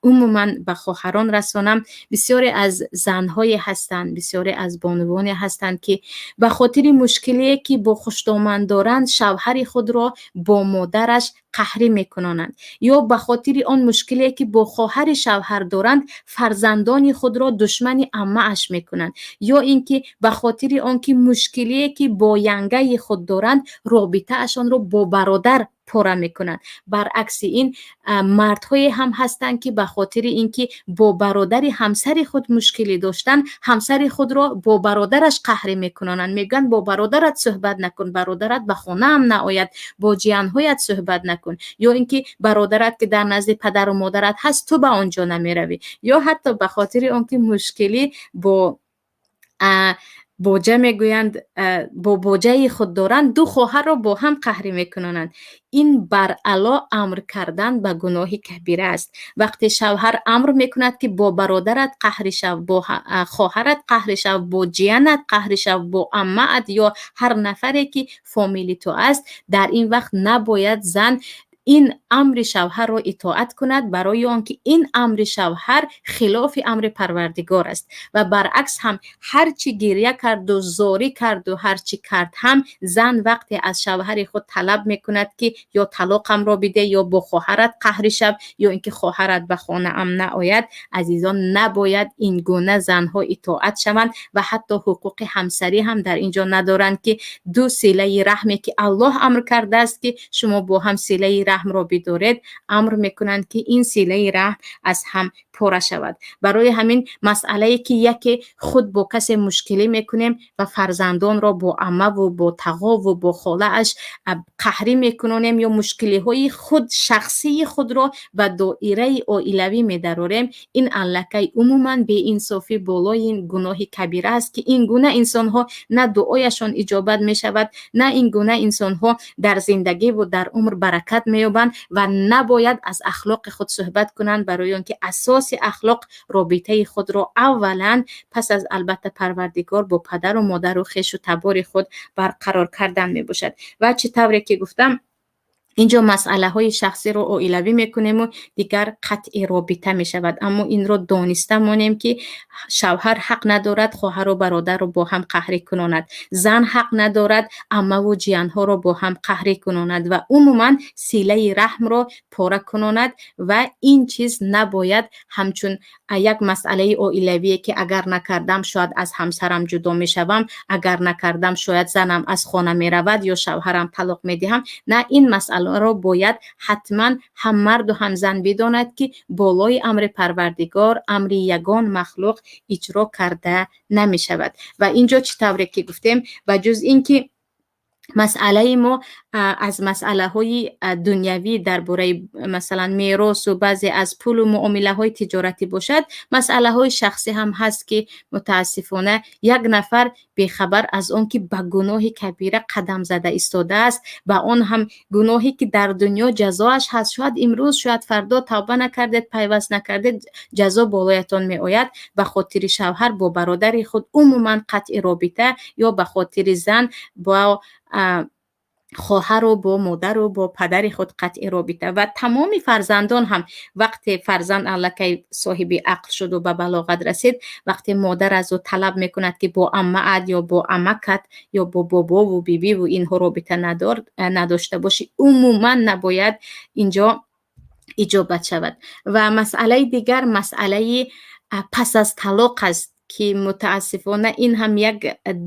умуман ба хоҳарон расонам. Бисёре аз занҳое ҳастанд, бисёре аз бонувоне ҳастанд, ки ба хотири мушкилие, ки бо хушдоман доранд, шавҳари худро бо модараш қаҳрӣ мекунонанд, ё ба хотири он мушкилие, ки бо хоҳари шавҳар доранд, фарзандони худро душмани аммааш мекунанд, ё ин ки ба хотири он ки мушкилие, ки бо янгаи худ доранд, робитаашонро бо бародар пора мекунанд. Баръакси ин, мардҳое ҳам ҳастанд, ки ба хотири ин ки бо бародари ҳамсари худ мушкилӣ доштанд, ҳамсари худро бо бародараш қаҳрӣ мекунонанд. Мегӯянд: «Бо бародарат суҳбат накун, бародарат ба хонаам наояд, бо ҷиянҳоят суҳбат накун», ё ин ки бародарат, ки дар назди падару модарат ҳаст, ту ба он ҷо намеравӣ, ё ҳатто ба хотири он ки мушкилӣ бо боҷа мегӯянд, бо боҷаи худ доранд, ду хоҳарро бо ҳам қаҳрӣ мекунонанд. Ин баръало амр кардан ба гуноҳи кабира аст. Вақте шавҳар амр мекунад, ки бо бародарат қаҳрӣ шав, бо хоҳарат қаҳрӣ шав, бо ҷиянат қаҳрӣ шав, бо аммаат ё ҳар нафаре, ки фомили ту аст, дар ин вақт набояд зан ин амри шавҳарро итоат кунад, барои он ки ин амри шавҳар хилофи амри Парвардигор аст. Ва баръакс ҳам, ҳар чӣ гиря карду зорӣ карду ҳар чӣ кард ҳам, зан вақте аз шавҳари худ талаб мекунад, ки ё талоқамро биде, ё бо хоҳарат қаҳрӣ шав, ё ин ки хоҳарат ба хонаам наояд, азизон, набояд ин гуна занҳо итоат шаванд ва ҳатто ҳуқуқи ҳамсарӣ ҳам дар ин ҷо надоранд, ки ду силаи раҳме, ки Аллоҳ амр кардааст, ки шумо бо ҳам силаи раҳм. раҳмро бидоред, амр мекунанд, ки ин силаи раҳм аз ҳам пора шавад. Барои ҳамин масъалае, ки яке худ бо касе мушкилӣ мекунем ва фарзандонро бо аммаву бо тағову бо холааш қаҳрӣ мекунонем ё мушкилиҳои худ, шахсии худро ба доираи оилавӣ медарорем, ин аллакай умуман беинсофӣ болои гуноҳи кабира аст, ки ин гуна инсонҳо на дуояшон иҷобат мешавад, на ин гуна инсонҳо дар зиндагиву дар умр баракат меёбанд ва набояд аз ахлоқи худ суҳбат кунанд, барои он ки асоси ахлоқ робитаи худро аввалан, пас аз албатта Парвардигор, бо падару модару хешу табори худ барқарор кардан мебошад. Ва чӣ тавре ки гуфтам, инҷо масъалаҳои шахсиро оилавӣ мекунему дигар қатъи робита мешавад. Аммо инро дониста монем, ки шавҳар ҳақ надорад хоҳару бародарро бо ҳам қаҳрӣ кунонад, зан ҳақ надорад аммаву ҷиянҳоро бо ҳам қаҳрӣ кунонад ва умуман силаи раҳмро пора кунонад. Ва ин чиз набояд ҳамчун як масъалаи оилавие, ки агар накардам, шояд аз ҳамсарам ҷудо мешавам, агар накардам, шояд занам аз хона меравад ё шавҳарам талоқ медиҳам. На, ин масъаларо бояд ҳатман ҳам марду ҳам зан бидонад, ки болои амри Парвардигор амри ягон махлуқ иҷро карда намешавад. Ва инҷо, чӣ тавре ки гуфтем, ба ҷуз ин ки масъалаи мо аз масъалаҳои дунявӣ дар бораи, масалан, меросу баъзе аз пулу муомилаҳои тиҷоратӣ бошад, масъалаҳои шахсӣ ҳам ҳаст, ки мутаассифона як нафар бехабар аз он ки ба гуноҳи кабира қадам зада истодааст, ба он ҳам гуноҳе ки дар дунё ҷазоаш ҳаст, шояд имрӯз, шояд фардо, тавба накардед, пайваст накардед, ҷазо болоятон меояд, ба хотири шавҳар бо бародари худ умуман қатъи робита ё ба хотири зан бо хоҳару бо модару бо падари худ қатъи робита. Ва тамоми фарзандон ҳам, вақте фарзанд аллакай соҳиби ақл шуду ба балоғат расид, вақте модар аз ӯ талаб мекунад, ки бо аммаат ё бо амакат ё бо бобову бибиву инҳо робита надошта бошӣ, умуман набояд инҷо иҷобат шавад. Ва масъалаи дигар масъалаи пас аз талоқ аст, ки мутаассифона ин ҳам як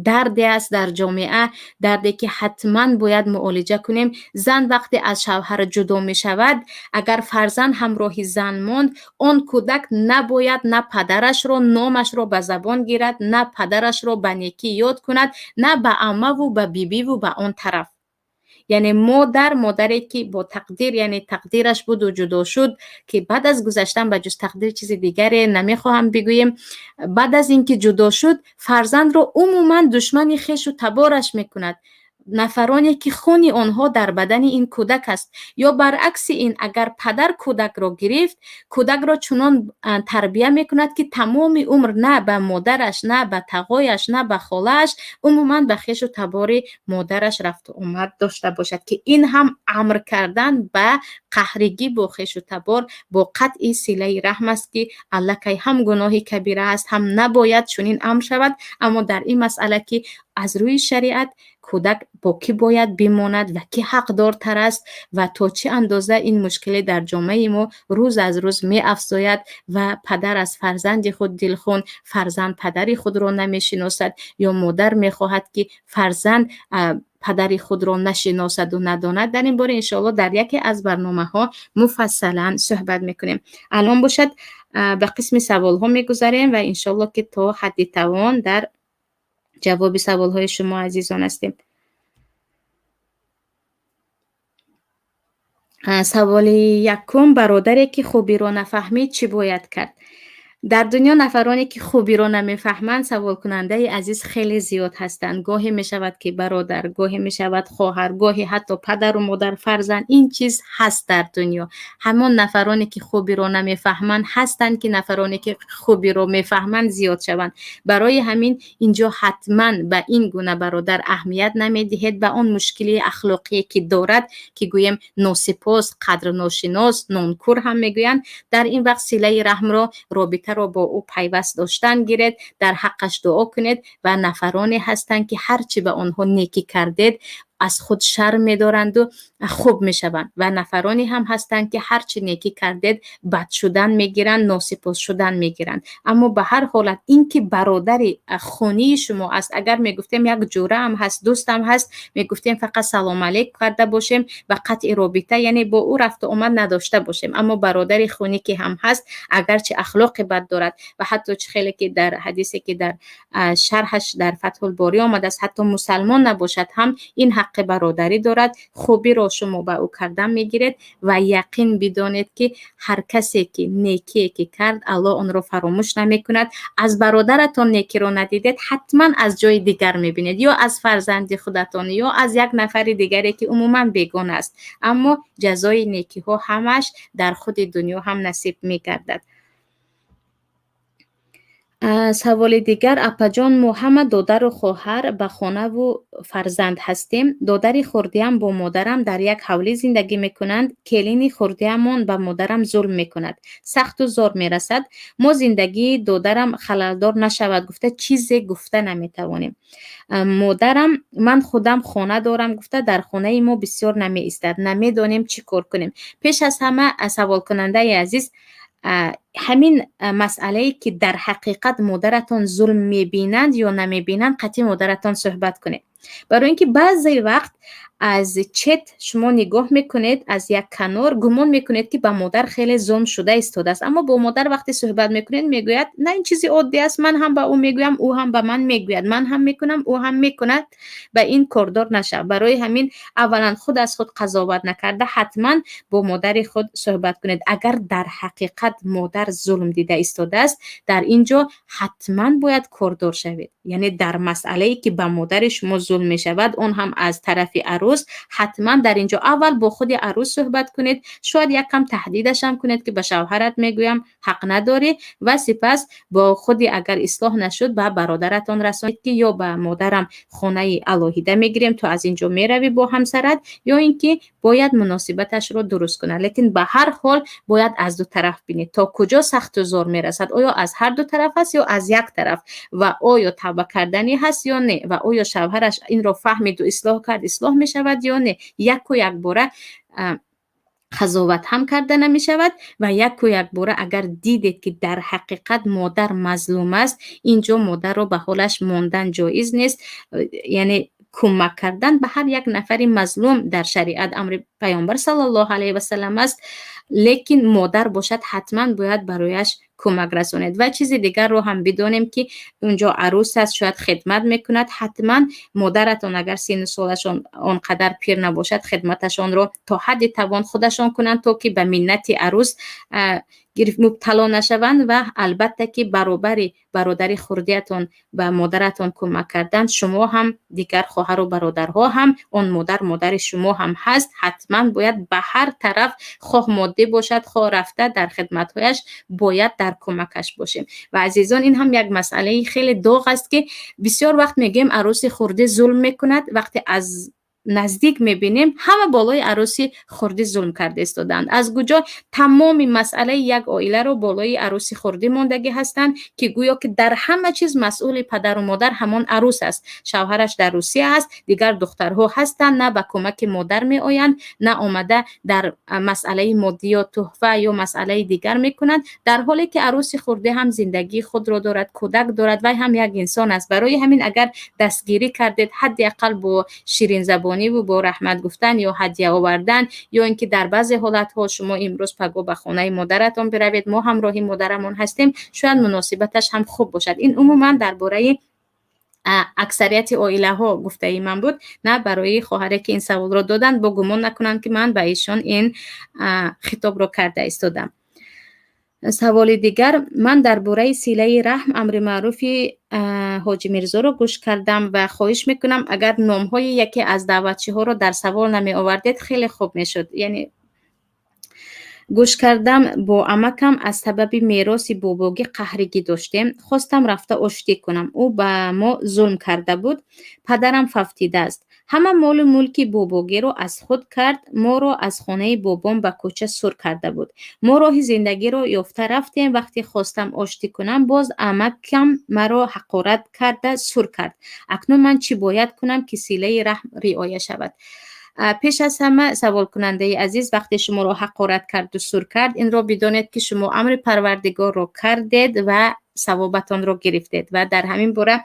дарде аст дар ҷомеа, дарде ки ҳатман бояд муолиҷа кунем. Зан вақте аз шавҳар ҷудо мешавад, агар фарзанд ҳамроҳи зан монд, он кӯдак набояд на падарашро номашро ба забон гирад, на падарашро ба некӣ ёд кунад, на ба аммаву ба бибиву ба он тараф. Яъне модар, модаре ки бо тақдир, яъне тақдираш буду ҷудо шуд, ки баъд аз гузаштан ба ҷуз тақдир чизи дигаре намехоҳам бигӯем, баъд аз ин ки ҷудо шуд, фарзандро умуман душмани хешу табораш мекунад, нафароне ки хуни онҳо дар бадани ин кӯдак аст. Ё баръакси ин, агар падар кӯдакро гирифт, кӯдакро чунон тарбия мекунад, ки тамоми умр на ба модараш, на ба тағояш, на ба холааш, умуман ба хешу табори модараш рафту омад дошта бошад, ки ин ҳам амр кардан ба қаҳригӣ бо хешу табор, бо қатъи силаи раҳм аст, ки аллакай ҳам гуноҳи кабира аст, ҳам набояд чунин амр шавад. Аммо дар ин масъала, ки аз рӯи шариат кӯдак бо кӣ бояд бимонад ва кӣ ҳақдортар аст ва то чӣ андоза ин мушкиле дар ҷомеаи мо рӯз аз рӯз меафзояд ва падар аз фарзанди худ дилхун, фарзанд падари худро намешиносад ё модар мехоҳад, ки фарзанд падари худро нашиносаду надонад, дар ин бора иншоалло дар яке аз барномаҳо муфассалан суҳбат мекунем. Алон бошад, ба қисми саволҳо мегузарем ва иншоалло ки то ҳадди тавон дар ҷавоби саволҳои шумо азизон ҳастем. Саволи якум: бародаре ки хубиро нафаҳмид, чӣ бояд кард? Дар дунё нафароне ки хубиро намефаҳманд, саволкунандаи азиз, хеле зиёд ҳастанд. Гоҳе мешавад ки бародар, гоҳе мешавад хоҳар, гоҳе ҳатто падару модар, фарзанд. Ин чиз ҳаст дар дунё. Ҳамон нафароне ки хубиро намефаҳманд ҳастанд, ки нафароне ки хубиро мефаҳманд зиёд шаванд. Барои ҳамин инҷо ҳатман ба ин гуна бародар аҳамият намедиҳед, ба он мушкилии ахлоқие ки дорад, ки гӯем носипос, қадрношинос, нонкур ҳам мегӯянд. Дар ин вақт силаи раҳмро, робитаро бо ӯ пайваст доштан гиред, дар ҳаққаш дуо кунед. Ва нафароне ҳастанд, ки ҳар чӣ ба онҳо некӣ кардед Аз худ шарм медоранду хуб мешаванд. Ва нафароне ҳам ҳастанд, ки ҳар чӣ некӣ кардед, бад шудан мегиранд, носипос шудан мегиранд. Аммо ба ҳар ҳолат ин ки бародари хунии шумо аст, агар мегуфтем, як ҷӯраам ҳаст, дӯстам ҳаст, мегуфтем, фақат салом алейк карда бошем ва қатъи робита, яъне бо ӯ рафту омад надошта бошем. Аммо бародари хунӣ ки ҳам ҳаст, агарчи ахлоқи бад дорад ва ҳатто чӣ хеле ки дар ҳадисе, ки дар шарҳаш дар Фатҳулборӣ омадааст, ҳатто мусалмон набошад ҳам, ин ҳаққи бародарӣ дорад. Хубиро шумо ба ӯ кардан мегиред ва яқин бидонед, ки ҳар касе ки некие ки кард, Аллоҳ онро фаромӯш намекунад. Аз бародаратон некиро надидед, ҳатман аз ҷои дигар мебинед, ё аз фарзанди худатон, ё аз як нафари дигаре, ки умуман бегона аст. Аммо ҷазои некиҳо ҳамаш дар худи дунё ҳам насиб мегардад. Саволи дигар: апаҷон, мо ҳама додару хоҳар ба хонаву фарзанд ҳастем. Додари хурдиам бо модарам дар як ҳавлӣ зиндагӣ мекунанд. Келини хурдиамон ба модарам зулм мекунад, сахту зор мерасад. Мо зиндагии додарам халалдор нашавад гуфта, чизе гуфта наметавонем. Модарам ман худам хона дорам гуфта, дар хонаи мо бисёр намеистад. Намедонем, чӣ кор кунем. Пеш аз ҳама, саволкунандаи азиз, ҳамин масъалае, ки дар ҳақиқат модаратон зулм мебинанд ё намебинанд, қатъи модаратон суҳбат кунед. Барои ин ки баъзе вақт аз чет шумо нигоҳ мекунед, аз як канор гумон мекунед, ки ба модар хеле зулм шуда истодааст, аммо бо модар вақте суҳбат мекунед, мегӯяд: на, ин чизи оддӣ аст, ман ҳам ба ӯ мегӯям, ӯ ҳам ба ман мегӯяд, ман ҳам мекунам, ӯ ҳам мекунад, ба ин кордор нашав. Барои ҳамин аввалан худ аз худ қазоват накарда, ҳатман бо модари худ суҳбат кунед. Агар дар ҳақиқат модар зулм дида истодааст, дар ин ҷо ҳатман бояд кордор шавед. Яъне дар масъалае, ки ба модари шумо зулм мешавад, он ҳам аз тарафи арӯс, ҳатман дар ин ҷо аввал бо худи арӯс суҳбат кунед, шояд як кам таҳдидашам кунед, ки ба шавҳарат мегӯям, ҳақ надорӣ, ва сипас бо худи, агар ислоҳ нашуд, ба бародаратон расонед, ки ё ба модарам хонаи алоҳида мегирем, ту аз ин ҷо меравӣ бо ҳамсарат, ё ин ки бояд муносибаташро дуруст кунад. Лекин ба ҳар ҳол бояд аз ду тараф бинед, то куҷо сахту зор мерасад, оё аз ҳар ду тараф аст ё аз як тараф, ва оё тавба карданӣ ҳаст ё не, ва оё шавҳараш инро фаҳмиду ислоҳ кард, ислоҳ мешавад ё не. Яку якбора қазоват ҳам карда намешавад. Ва яку якбора агар дидед, ки дар ҳақиқат модар мазлум аст, ин ҷо модарро ба ҳолаш мондан ҷоиз нест. Яъне кӯмак кардан ба ҳар як нафари мазлум дар шариат амри Паёмбар саллаллоҳу алайҳи васалам аст, лекин модар бошад, ҳатман бояд барояш кӯмак расонед. Ва чизи дигарро ҳам бидонем, ки унҷо арӯс аст, шояд хидмат мекунад. Ҳатман модаратон, агар синну солашон он қадар пир набошад, хидматашонро то ҳадди тавон худашон кунанд, то ки ба миннати арӯс мубтало нашаванд. Ва албатта, ки баробари бародари хурдиятон ба модаратон кӯмак кардан, шумо ҳам, дигар хоҳару бародарҳо ҳам, он модар модари шумо ҳам ҳаст, ҳатман бояд ба ҳар тараф, хоҳ моддӣ бошад, хоҳ рафта дар хидматҳояш, бояд дар кӯмакаш бошем. Ва азизон, ин ҳам як масъалаи хеле доғ аст, ки бисёр вақт мегӯем, арӯси хурдӣ зулм мекунад. Вақте аз наздик мебинем, ҳама болои арӯси хурдӣ зулм карда истодаанд. Аз куҷо тамоми масъалаи як оиларо болои арӯси хурдӣ мондагӣ ҳастанд, ки гӯё ки дар ҳама чиз масъули падару модар ҳамон арӯс аст. Шавҳараш дар Русия аст, дигар духтарҳо ҳастанд, на ба кӯмаки модар меоянд, на омада дар масъалаи моддӣ ё тӯҳфа ё масъалаи дигар мекунанд, дар ҳоле ки арӯси хурдӣ ҳам зиндагии худро дорад, кӯдак дорад, вай ҳам як инсон аст. Барои ҳамин агар дастгирӣ кардед, ҳадди ақал бо ширинзабониву бо раҳмат гуфтан ё ҳадя овардан, ё ин ки дар баъзе ҳолатҳо шумо имрӯз пагоҳ ба хонаи модаратон биравед, мо ҳамроҳи модарамон ҳастем, шояд муносибаташ ҳам хуб бошад. Ин умуман дар бораи аксарияти оилаҳо гуфтаи ман буд, на барои хоҳаре, ки ин саволро доданд. Бо гумон накунанд, ки ман ба эшон ин хитобро карда истодам. Саволи дигар: ман дар бораи силаи раҳм, амри маъруфи Ҳоҷи Мирзоро гӯш кардам ва хоҳиш мекунам, агар номҳои яке аз даъватчиҳоро дар савол намеовардед, хеле хуб мешуд. Яъне гӯш кардам, бо амакам аз сабаби мероси бобогӣ қаҳригӣ доштем. Хостам рафта оштӣ кунам, ӯ ба мо зулм карда буд. Падарам фавтидааст. Ҳама молу мулки бобогиро аз худ кард, моро аз хонаи бобом ба кӯча сур карда буд. Мо роҳи зиндагиро ёфта рафтем. Вақте хостам оштӣ кунам, боз амакам маро ҳақорат карда сур кард. Акнун ман чӣ бояд кунам, ки силаи раҳм риоя шавад? Пеш аз ҳама, саволкунандаи азиз, вақте шуморо ҳақорат карду сур кард, инро бидонед, ки шумо амри Парвардигорро кардед ва савобатонро гирифтед. Ва дар ҳамин бора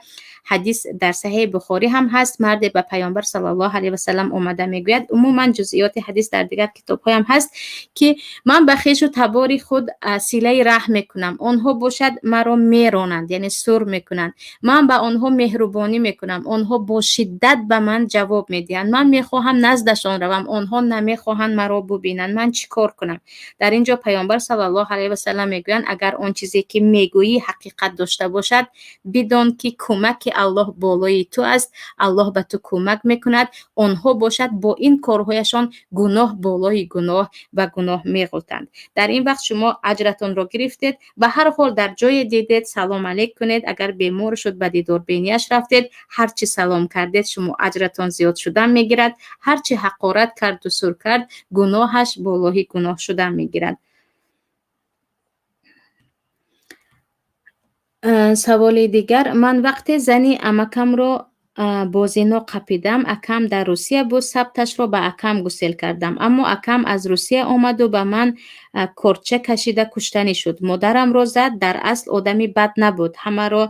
ҳадис дар Саҳеҳи Бухорӣ ҳам ҳаст. Марде ба Паёмбар саллаллоҳу алайҳи васаллам омада мегӯяд, умуман ҷузъиёти ҳадис дар дигар китобҳоям ҳаст, ки ман ба хешу табори худ силаи раҳм мекунам, онҳо бошад маро меронанд, яъне сур мекунанд. Ман ба онҳо меҳрубонӣ мекунам, онҳо бо шиддат ба ман ҷавоб медиҳанд. Ман мехоҳам наздашон равам, онҳо намехоҳанд маро бубинанд. Ман чӣ кор кунам? Дар ин ҷо Паёмбар саллаллоҳу алайҳи васаллам мегӯянд: агар он чизе, ки мегӯӣ, ҳақиқат дошта бошад, бидон, ки кӯмаки Аллоҳ болои ту аст, Аллоҳ ба ту кӯмак мекунад. Онҳо бошад бо ин корҳояшон гуноҳ болои гуноҳ ва гуноҳ меғӯтанд. Дар ин вақт шумо аҷратонро гирифтед. Ба ҳар ҳол, дар ҷое дидед, салом алейк кунед. Агар бемор шуд, ба дидорбинияш рафтед, ҳар чӣ салом кардед, шумо аҷратон зиёд шудан мегирад. Ҳар чӣ ҳақорат карду сур кард, гуноҳаш болои гуноҳ шудан мегирад. Саволи дигар: ман вақте зани амакамро бо зино қапидам, акам дар Русия буд, сабташро ба акам гусел кардам. Аммо акам аз Русия омаду ба ман корча кашида куштанӣ шуд. Модарамро зад. Дар асл одами бад набуд. Ҳамаро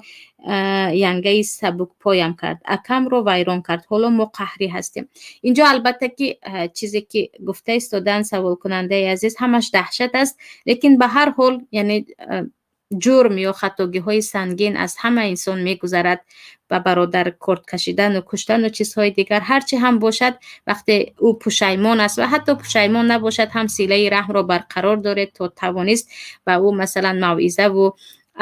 янгаи сабукпоям кард. Акамро вайрон кард. Ҳоло мо қаҳрӣ ҳастем. Инҷо албатта ки чизе ки гуфта истодаанд саволкунандаи азиз, ҳамаш даҳшат аст, лекин ба ҳар ҳол, яъне ҷурм ё хатогиҳои сангин аз ҳама инсон мегузарад. Ба бародар корт кашидану куштану чизҳои дигар, ҳарчи ҳам бошад, вақте ӯ пушаймон аст ва ҳатто пушаймон набошад ҳам, силаи раҳмро барқарор доред то тавонист ва ӯ масалан мавъизаву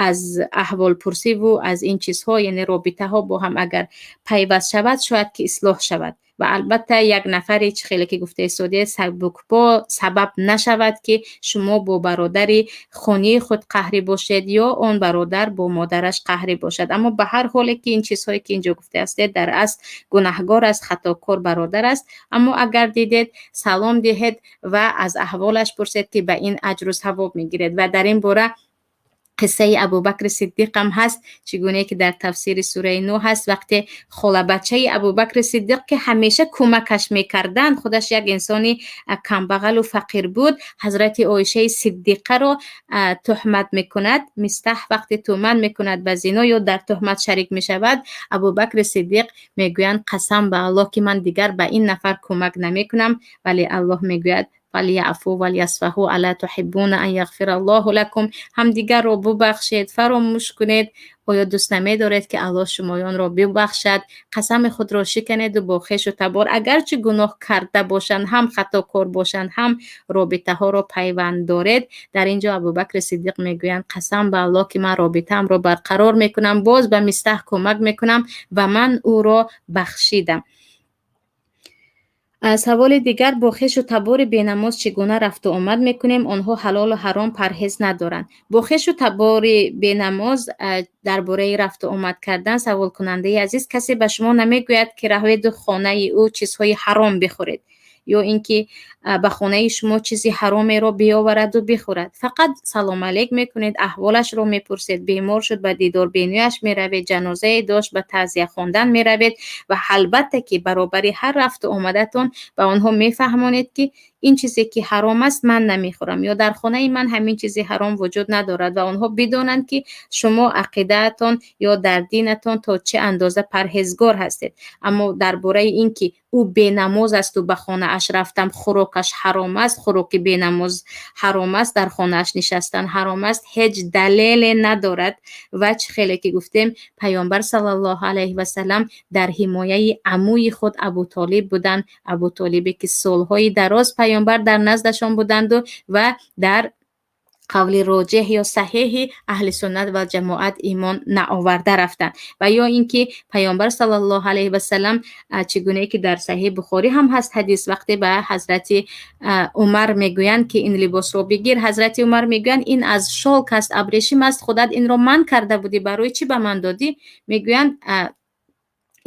аз аҳволпурсиву аз ин чизҳо, яъне робитаҳо бо ҳам агар пайваст шавад, шояд ки ислоҳ шавад. Ва албатта як нафаре, чӣ хеле ки гуфта истодед, сабукпо сабаб нашавад, ки шумо бо бародари хонии худ қаҳрӣ бошед ё он бародар бо модараш қаҳрӣ бошад. Аммо ба ҳар ҳоле ки ин чизҳое ки инҷо гуфта ҳастед, дар асл гунаҳгор аст, хатокор бародар аст. Аммо агар дидед, салом диҳед ва аз аҳволаш пурсед, ки ба ин аҷру савоб мегиред. Ва дар ин бора қиссаи Абубакри Сиддиқам ҳаст, чӣ гуне ки дар тафсири сураи Нӯҳ ҳаст. Вақте холабачаи Абубакри Сиддиқ, ки ҳамеша кӯмакаш мекарданд, худаш як инсони камбағалу фақир буд, ҳазрати Оишаи Сиддиқаро туҳмат мекунад. Мистаҳ вақте туҳмат мекунад, ба зино ё дар туҳмат шарик мешавад, Абубакри Сиддиқ мегӯянд: қасам ба Аллоҳ, ки ман дигар ба ин нафар кӯмак намекунам. Вале Аллоҳ мегӯяд: фалияъфу валиясфаҳу ала туҳиббуна ан яғфираллоҳу лакум. Ҳамдигарро бубахшед, фаромӯш кунед. Оё дӯст намедоред, ки Аллоҳ шумоёнро бибахшад? Қасами худро шиканеду бо хешу табор, агарчи гуноҳ карда бошанд ҳам, хатокор бошанд ҳам, робитаҳоро пайванд доред. Дар ин ҷо Абубакри Сиддиқ мегӯянд: қасам ба Аллоҳ, ки ман робитаамро барқарор мекунам, боз ба Мистаҳ кӯмак мекунам ва ман ӯро бахшидам. Саволи дигар: бо хешу табори бенамоз чӣ гуна рафту омад мекунем? Онҳо ҳалолу ҳаром парҳез надоранд. Бо хешу табори бенамоз дар бораи рафту омад кардан, саволкунандаи азиз, касе ба шумо намегӯяд, ки раведу хонаи ӯ чизҳои ҳаром бихӯред ё ин ки ба хонаи шумо чизи ҳаромеро биёвараду бихӯрад. Фақат салом алейк мекунед, аҳволашро мепурсед. Бемор шуд, ба дидорбиниаш меравед, ҷанозае дошт, ба таъзия хондан меравед. Ва албатта ки баробари ҳар рафту омадатон ба онҳо мефаҳмонед, ки ин чизе ки ҳаром аст, ман намехӯрам ё дар хонаи ман ҳамин чизи ҳаром вуҷуд надорад ва онҳо бидонанд, ки шумо ақидаатон ё дар динатон то чӣ андоза парҳезгор ҳастед. Аммо дар бораи ин ки ӯ бенамоз асту ба хонааш рафтам, хӯрокаш ҳаром аст, хӯроки бенамоз ҳаром аст, дар хонааш нишастан ҳаром аст, ҳеҷ далеле надорад. Ва чӣ хеле ки гуфтем, Паёмбар саллаллоҳу алайҳи васаллам дар ҳимояи амӯи худ Абутолиб буданд, Абутолибе ки солҳои дароз Паёмбар дар наздашон буданду ва дар қавли роҷеҳ ё саҳеҳи аҳли суннат ва ҷамоат имон наоварда рафтанд. Ва ё ин ки Паёмбар саллаллоҳу алайҳи васаллам, чӣ гунае ки дар Саҳеҳи Бухорӣ ҳам ҳаст ҳадис, вақте ба ҳазрати Умар мегӯянд, ки ин либосро бигир, ҳазрати Умар мегӯянд: ин аз шолк аст, абрешим аст, худат инро манъ карда будӣ, барои чӣ ба ман додӣ? Мегӯянд.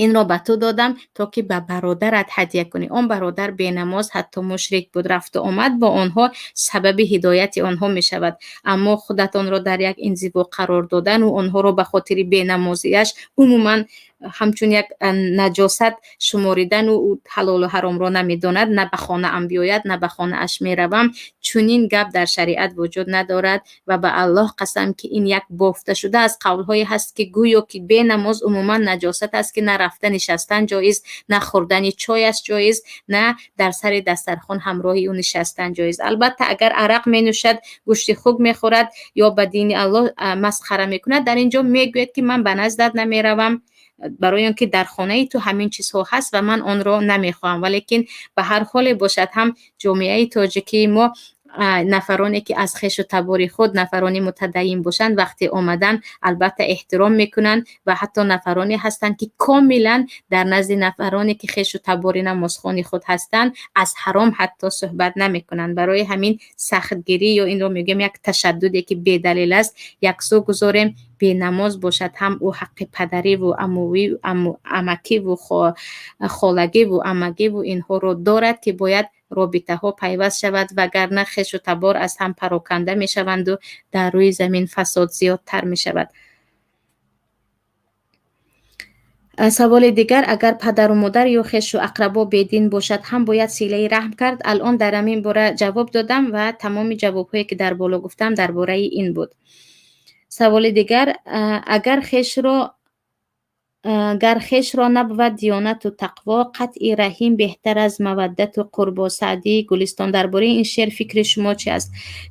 Инро ба ту додам, то ки ба бародарат ҳадя кунӣ. Он бародар бенамоз, ҳатто мушрик буд. Рафту омад бо онҳо сабаби ҳидояти онҳо мешавад. Аммо худатонро дар як инзиво қарор додану онҳоро ба хотири бенамозиаш умуман ҳамчун як наҷосат шуморидану ӯ ҳалолу ҳаромро намедонад, на ба хонаам биёяд, на ба хонааш меравам, чунин гап дар шариат вуҷуд надорад. Ва ба Аллоҳ қасам, ки ин як бофта шуда аз қавлҳое ҳаст, ки гӯё ки бенамоз умуман наҷосат аст, ки на рафта нишастан ҷоиз, на хӯрдани чойаш ҷоиз, на дар сари дастархон ҳамроҳи ӯ нишастан ҷоиз. Албатта, агар арақ менӯшад, гӯшти хук мехӯрад ё ба дини Аллоҳ масхара мекунад, дар ин ҷо мегӯяд, ки ман ба наздат намеравам, барои он ки дар хонаи ту ҳамин чизҳо ҳаст ва ман онро намехоҳам. Валекин ба ҳар ҳоле бошад ҳам, ҷомеаи тоҷикии мо, нафароне ки аз хешу табори худ нафарони мутадайин бошанд, вақти омадан албатта эҳтиром мекунанд ва ҳатто нафароне ҳастанд, ки комилан дар назди нафароне ки хешу табори намозхони худ ҳастанд, аз ҳаром ҳатто суҳбат намекунанд. Барои ҳамин сахтгирӣ ё инро мегӯем як ташаддуде, ки бедалил аст, яксӯ гузорем. Бенамоз бошад ҳам, ӯ ҳаққи падариву амувӣ, амакиву холагиву амагиву инҳоро дорад, ки бояд робитаҳо пайваст шавад, вагарна хешу табор аз ҳам пароканда мешаванду дар рӯи замин фасод зиёдтар мешавад. Саволи дигар: агар падару модар ё хешу ақрабо бедин бошад ҳам, бояд силаи раҳм кард? Алон дар ҳамин бора ҷавоб додам ва тамоми ҷавобҳое, ки дар боло гуфтам, дар бораи ин буд. Саволи дигар: агар хешро гар хешро набувад диёнату тақво, қатъи раҳим беҳтар аз маваддату қурбо. Саъдии Гулистон. Дар бораи ин шеър фикри шумо чи аст?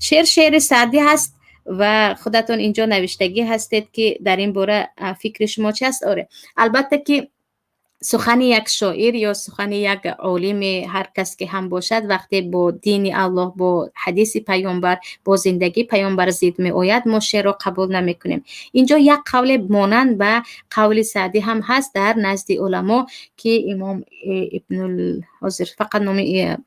Шеър шеъри Саъдӣ ҳаст ва худатон инҷо навиштагӣ ҳастед, ки дар ин бора фикри шумо чи аст. Оре, албатта ки сухани як шоир ё сухани як олими, ҳар кас ки ҳам бошад, вақте бо дини Аллоҳ, бо ҳадиси паёмбар, бо зиндагии паёмбар зид меояд, мо шеърро қабул намекунем. Инҷо як қавле монанд ба қавли Саъдӣ ҳам ҳаст дар назди уламо, ки имом Ибнул, ҳозир фақат номи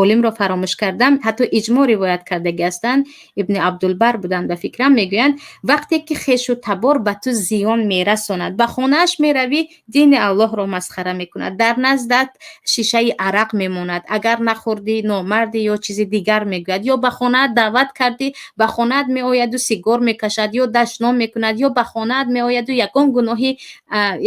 олимро фаромӯш кардам, ҳатто иҷмо ривоят кардагӣ ҳастанд, Ибни Абдулбар буданд ба фикрам, мегӯянд: вақте ки хешу табор ба ту зиён мерасонад, ба хонааш меравӣ, дини Аллоҳро масхара мекунад, дар наздат шишаи арақ мемонад, агар нахӯрдӣ, номардӣ ё чизи дигар мегӯяд, ё ба хонаат даъват кардӣ, ба хонаат меояду сигор мекашад ё дашном мекунад, ё ба хонаат меояду ягон гуноҳи,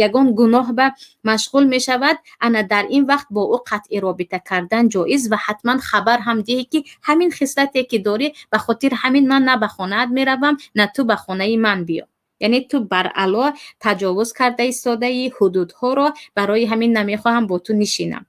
ягон гуноҳ ба машғул мешавад, ана дар ин вақт бо ӯ қатъи робита кардан ҷоиз ва ҳатман хабар ҳам диҳӣ, ки ҳамин хислате ки дорӣ, ба хотири ҳамин ман на ба хонаат меравам, на ту ба хонаи ман биё. Яъне ту баръало таҷовуз карда истодаи ҳудудҳоро, барои ҳамин намехоҳам бо ту нишинам.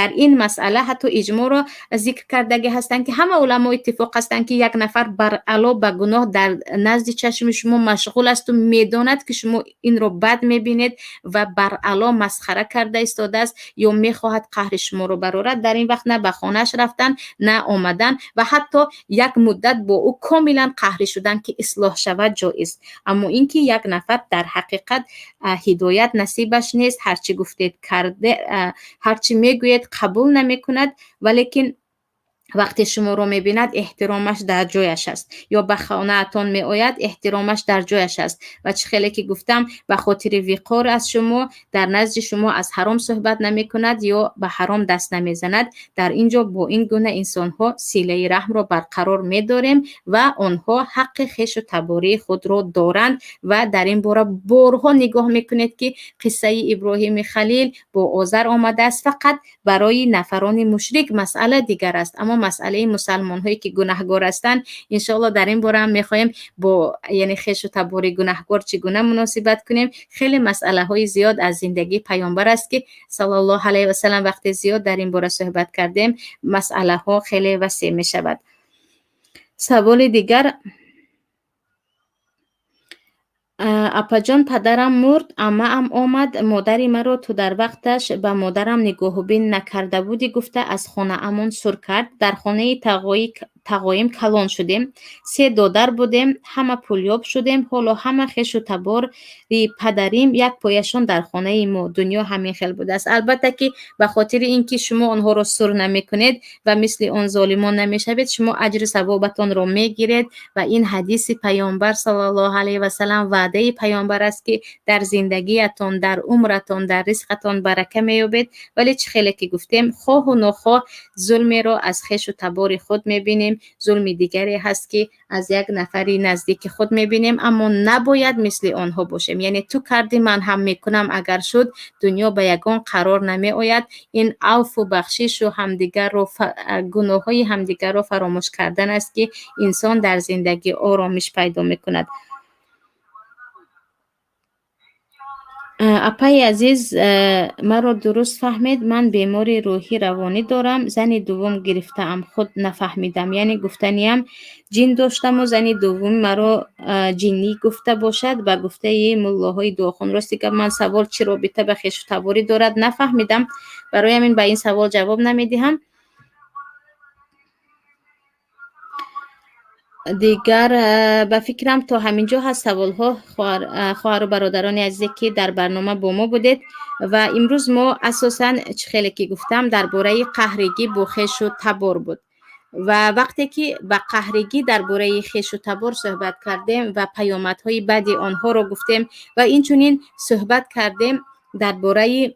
Дар ин масъала ҳатто иҷмоъро зикр кардагӣ ҳастанд, ки ҳама уламо иттифоқ ҳастанд, ки як нафар баръало ба гуноҳ дар назди чашми шумо машғул асту медонад, ки шумо инро бад мебинед, ва баръало масхара карда истодааст ё мехоҳад қаҳри шуморо барорад, дар ин вақт на ба хонааш рафтан, на омадан ва ҳатто як муддат бо ӯ комилан қаҳрӣ шудан, ки ислоҳ шавад, ҷоиз. Аммо ин ки як нафар дар ҳақиқат ҳидоят насибаш нест, ҳарчи гуфтед карде, ҳарчи мегӯед, қабул намекунад, валекин вақте шуморо мебинад, эҳтиромаш дар ҷояш аст, ё ба хонаатон меояд, эҳтиромаш дар ҷояш аст ва чӣ хеле ки гуфтам, ба хотири виқор аз шумо дар назди шумо аз ҳаром суҳбат намекунад ё ба ҳаром даст намезанад, дар ин ҷо бо ин гуна инсонҳо силаи раҳмро барқарор медорем ва онҳо ҳаққи хешу табории худро доранд. Ва дар ин бора борҳо нигоҳ мекунед, ки қиссаи Иброҳими Халил бо Озар омадааст. Фақат барои нафарони мушрик масъала дигар аст, аммо масъалаи мусалмонҳое ки гунаҳгор ҳастанд, иншоалло дар ин бора ҳам мехоҳем, бо яъне хешу табори гунаҳгор чӣ гуна муносибат кунем. Хеле масъалаҳои зиёд аз зиндагии паёмбар аст, ки саллаллоҳу алайҳи васалам, вақте зиёд дар ин бора суҳбат кардем, масъалаҳо хеле васеъ мешавад. Саволи дигар: апаҷон, падарам мурд, аммаам омад, модари маро ту дар вақташ ба модарам нигоҳубин накарда будӣ гуфта, аз хонаамон сур кард. Дар хонаи тағоим калон шудем. Се додар будем, ҳама пулёб шудем. Ҳоло ҳама хешу табори падарим як пояшон дар хонаи мо. Дунё ҳамин хел будааст. Албатта, ки ба хотири ин ки шумо онҳоро сур намекунед ва мисли он золимон намешавед, шумо аҷри савобатонро мегиред. Ва ин ҳадиси Паёмбар саллаллоҳу алайҳи васалам, ваъдаи Паёмбар аст, ки дар зиндагиятон, дар умратон, дар ризқатон барака меёбед. Вале чӣ хеле ки гуфтем, хоҳу нохоҳ зулмеро аз хешу табори худ мебинем, зулми дигаре ҳаст, ки аз як нафари наздики худ мебинем, аммо набояд мисли онҳо бошем. Яъне ту кардӣ, ман ҳам мекунам агар шуд, дунё ба ягон қарор намеояд. Ин авфу бахшишу ҳамдигарро, гуноҳҳои ҳамдигарро фаромӯш кардан аст, ки инсон дар зиндагӣ оромиш пайдо мекунад. Апаи азиз, маро дуруст фаҳмед, ман бемори рӯҳӣ равонӣ дорам, зани дуввум гирифтаам, худ нафаҳмидам. Яъне гуфтаниам, ҷин доштаму зани дуввуми маро ҷиннӣ гуфта бошад, ба гуфтаи муллоҳои дуохон. Рости гап, ман савол чӣ робита ба хешу таборӣ дорад, нафаҳмидам, барои ҳамин ба ин савол ҷавоб намедиҳам. Дигар, ба фикрам, то ҳамин ҷо ҳаст саволҳо. Хоҳару бародарони азизе, ки дар барнома бо мо будед, ва имрӯз мо асосан, чӣ хеле ки гуфтам, дар бораи қаҳригӣ бо хешу табор буд. Ва вақте ки ба қаҳригӣ дар бораи хешу табор суҳбат кардем ва паёмадҳои баъди онҳоро гуфтем, ва инчунин суҳбат кардем дар бораи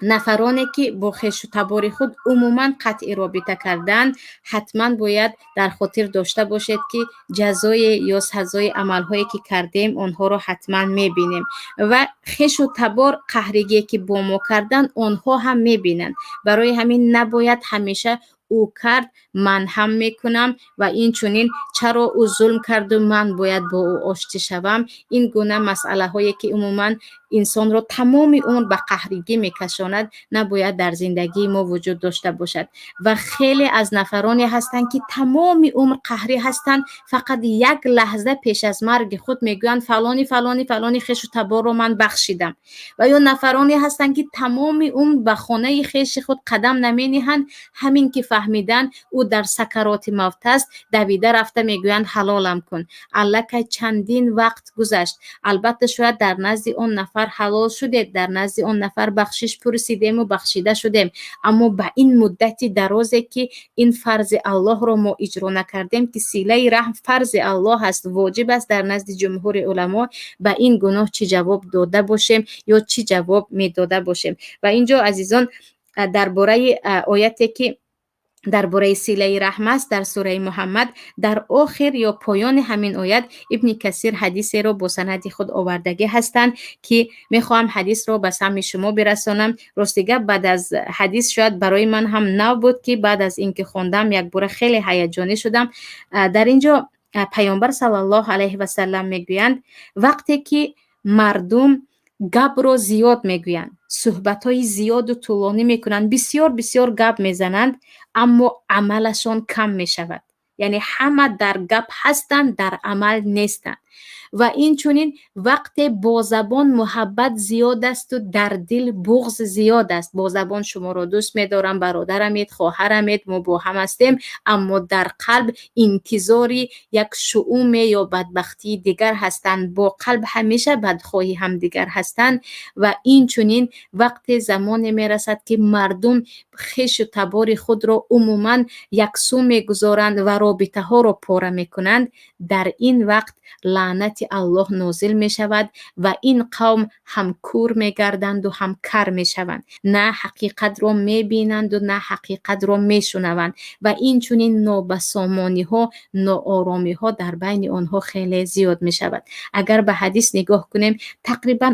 нафароне, ки бо хешу табори худ умуман қатъи робита карданд, ҳатман бояд дар хотир дошта бошед, ки ҷазое ё сазои амалҳое, ки кардем, онҳоро ҳатман мебинем. Ва хешу табор қаҳригие, ки бо мо карданд, онҳо ҳам мебинанд. Барои ҳамин набояд ҳамеша ӯ кард, ман ҳам мекунам, ва инчунин чаро ӯ зулм карду ман бояд бо ӯ оштӣ шавам. Ин гуна масъалаҳое, ки умуман инсонро тамоми умр ба қаҳригӣ мекашонад, набояд дар зиндагии мо вуҷуд дошта бошад. Ва хеле аз нафароне ҳастанд, ки тамоми умр қаҳрӣ ҳастанд, фақат як лаҳза пеш аз марги худ мегӯянд: «Фалони, фалони, фалони хешу таборро ман бахшидам». Ва ё нафароне ҳастанд, ки тамоми умр ба хонаи хеши худ қадам намениҳанд, ҳамин ки фаҳмиданд, ӯ дар сакароти мавт аст, давида рафта мегӯянд: «Ҳалолам кун». Аллакай чандин вақт гузашт. Албатта, шояд дар назди он нафар ҳалол шудед, дар назди он нафар бахшиш пурсидему бахшида шудем, аммо ба ин муддати дарозе, ки ин фарзи Аллоҳро мо иҷро накардем, ки силаи раҳм фарзи Аллоҳ аст, воҷиб аст дар назди ҷумҳури уламо, ба ин гуноҳ чӣ ҷавоб дода бошем ё чӣ ҷавоб медода бошем? Ва инҷо, азизон, дар бораи ояте, ки дар бораи силаи раҳм аст дар сураи Муҳаммад, дар охир ё поёни ҳамин оят Ибни Касир ҳадисеро бо санади худ овардагӣ ҳастанд, ки мехоҳам ҳадисро ба самъи шумо бирасонам. Рости гап, баъд аз ҳадис шояд барои ман ҳам нав буд, ки баъд аз ин ки хондам, якбора хеле ҳаяҷонӣ шудам. Дар ин ҷо Паёмбар саллаллоҳу алайҳи васалам мегӯянд: вақте ки мардум гапро зиёд мегӯянд, суҳбатҳои зиёду тӯлонӣ мекунанд, бисёр бисёр гап мезананд, аммо амалашон кам мешавад, яъне ҳама дар гап ҳастанд, дар амал нестанд. Ва инчунин вақте бо забон муҳаббат зиёд асту дар дил буғз зиёд аст, бо забон шуморо дӯст медорам, бародарамед, хоҳарамед, мо бо ҳам ҳастем, аммо дар қалб интизори як шуъуме ё бадбахтии дигар ҳастанд, бо қалб ҳамеша бадхоҳи ҳамдигар ҳастанд. Ва инчунин вақте замоне мерасад, ки мардум хешу табори худро умуман яксӯ мегузоранд ва робитаҳоро пора мекунанд, дар ин вақт лаънати Аллоҳ нозил мешавад ва ин қавм ҳам кур мегарданду, ҳам кар мешаванд, на ҳақиқатро мебинанду, на ҳақиқатро мешунаванд. Ва инчунин нобасомониҳо, нооромиҳо дар байни онҳо хеле зиёд мешавад. Агар ба ҳадис нигоҳ кунем, тақрибан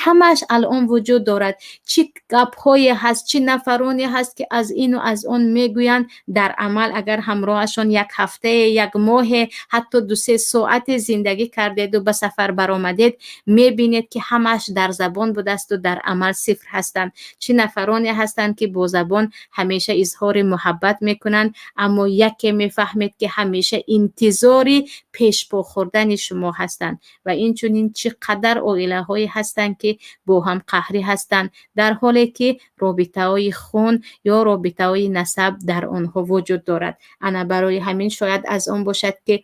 ҳамааш алон вуҷуд дорад. Чӣ гапҳое ҳаст, чӣ нафароне ҳаст, ки аз ину аз он мегӯянд, дар амал агар ҳамроҳашон як ҳафтае, як моҳе, ҳатто 2-се соате зиндагӣ кардеду ба сафар баромадед, мебинед, ки ҳамааш дар забон будасту дар амал сифр ҳастанд. Чӣ нафароне ҳастанд, ки бо забон ҳамеша изҳори муҳаббат мекунанд, аммо яке мефаҳмед, ки ҳамеша интизори пешпо хӯрдани шумо ҳастанд. Ва инчунин чӣ қадар оилаҳое ҳастанд, ки бо ҳам қаҳрӣ ҳастанд, дар ҳоле ки робитаҳои хун ё робитаҳои насаб дар онҳо вуҷуд дорад. Ана барои ҳамин Ҳамин шояд аз он бошад, ки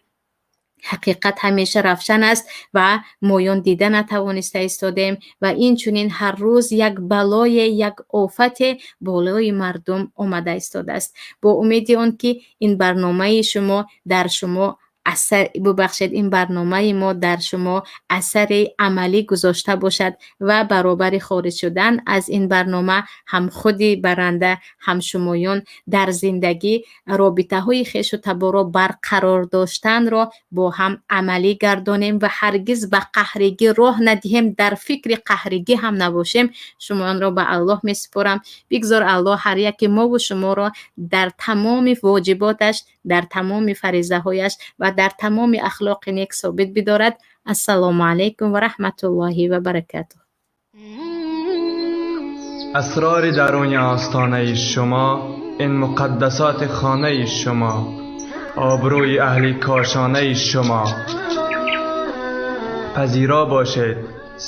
ҳақиқат ҳамеша равшан аст ва моён дида натавониста истодем ва инчунин ҳар рӯз як балое, як офате болои мардум омада истодааст. Бо умеди он ки ин барномаи шумо дар шумо асар, бубахшед, ин барномаи мо дар шумо асари амалӣ гузошта бошад ва баробари хориҷ шудан аз ин барнома ҳам худи баранда, ҳам шумоён дар зиндагӣ робитаҳои хешу таборро барқарор доштанро бо ҳам амалӣ гардонем ва ҳаргиз ба қаҳригӣ роҳ надиҳем, дар фикри қаҳригӣ ҳам набошем. Шумоёнро ба Аллоҳ месупорам. Бигзор Аллоҳ ҳар яке мову шуморо дар тамоми воҷиботаш, дар тамоми фаризаҳояш ва дар тамоми ахлоқи нек собит бидорад. Ассалому алайкум ва раҳматуллоҳи ва баракатуҳ. Асрори даруни остонаи шумо, ин муқаддасоти хонаи шумо, обрӯи аҳли кошонаи шумо. Пазиро бошед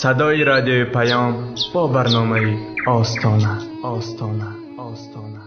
садои радиои Паём бо барномаи Остона, Остона, Остона.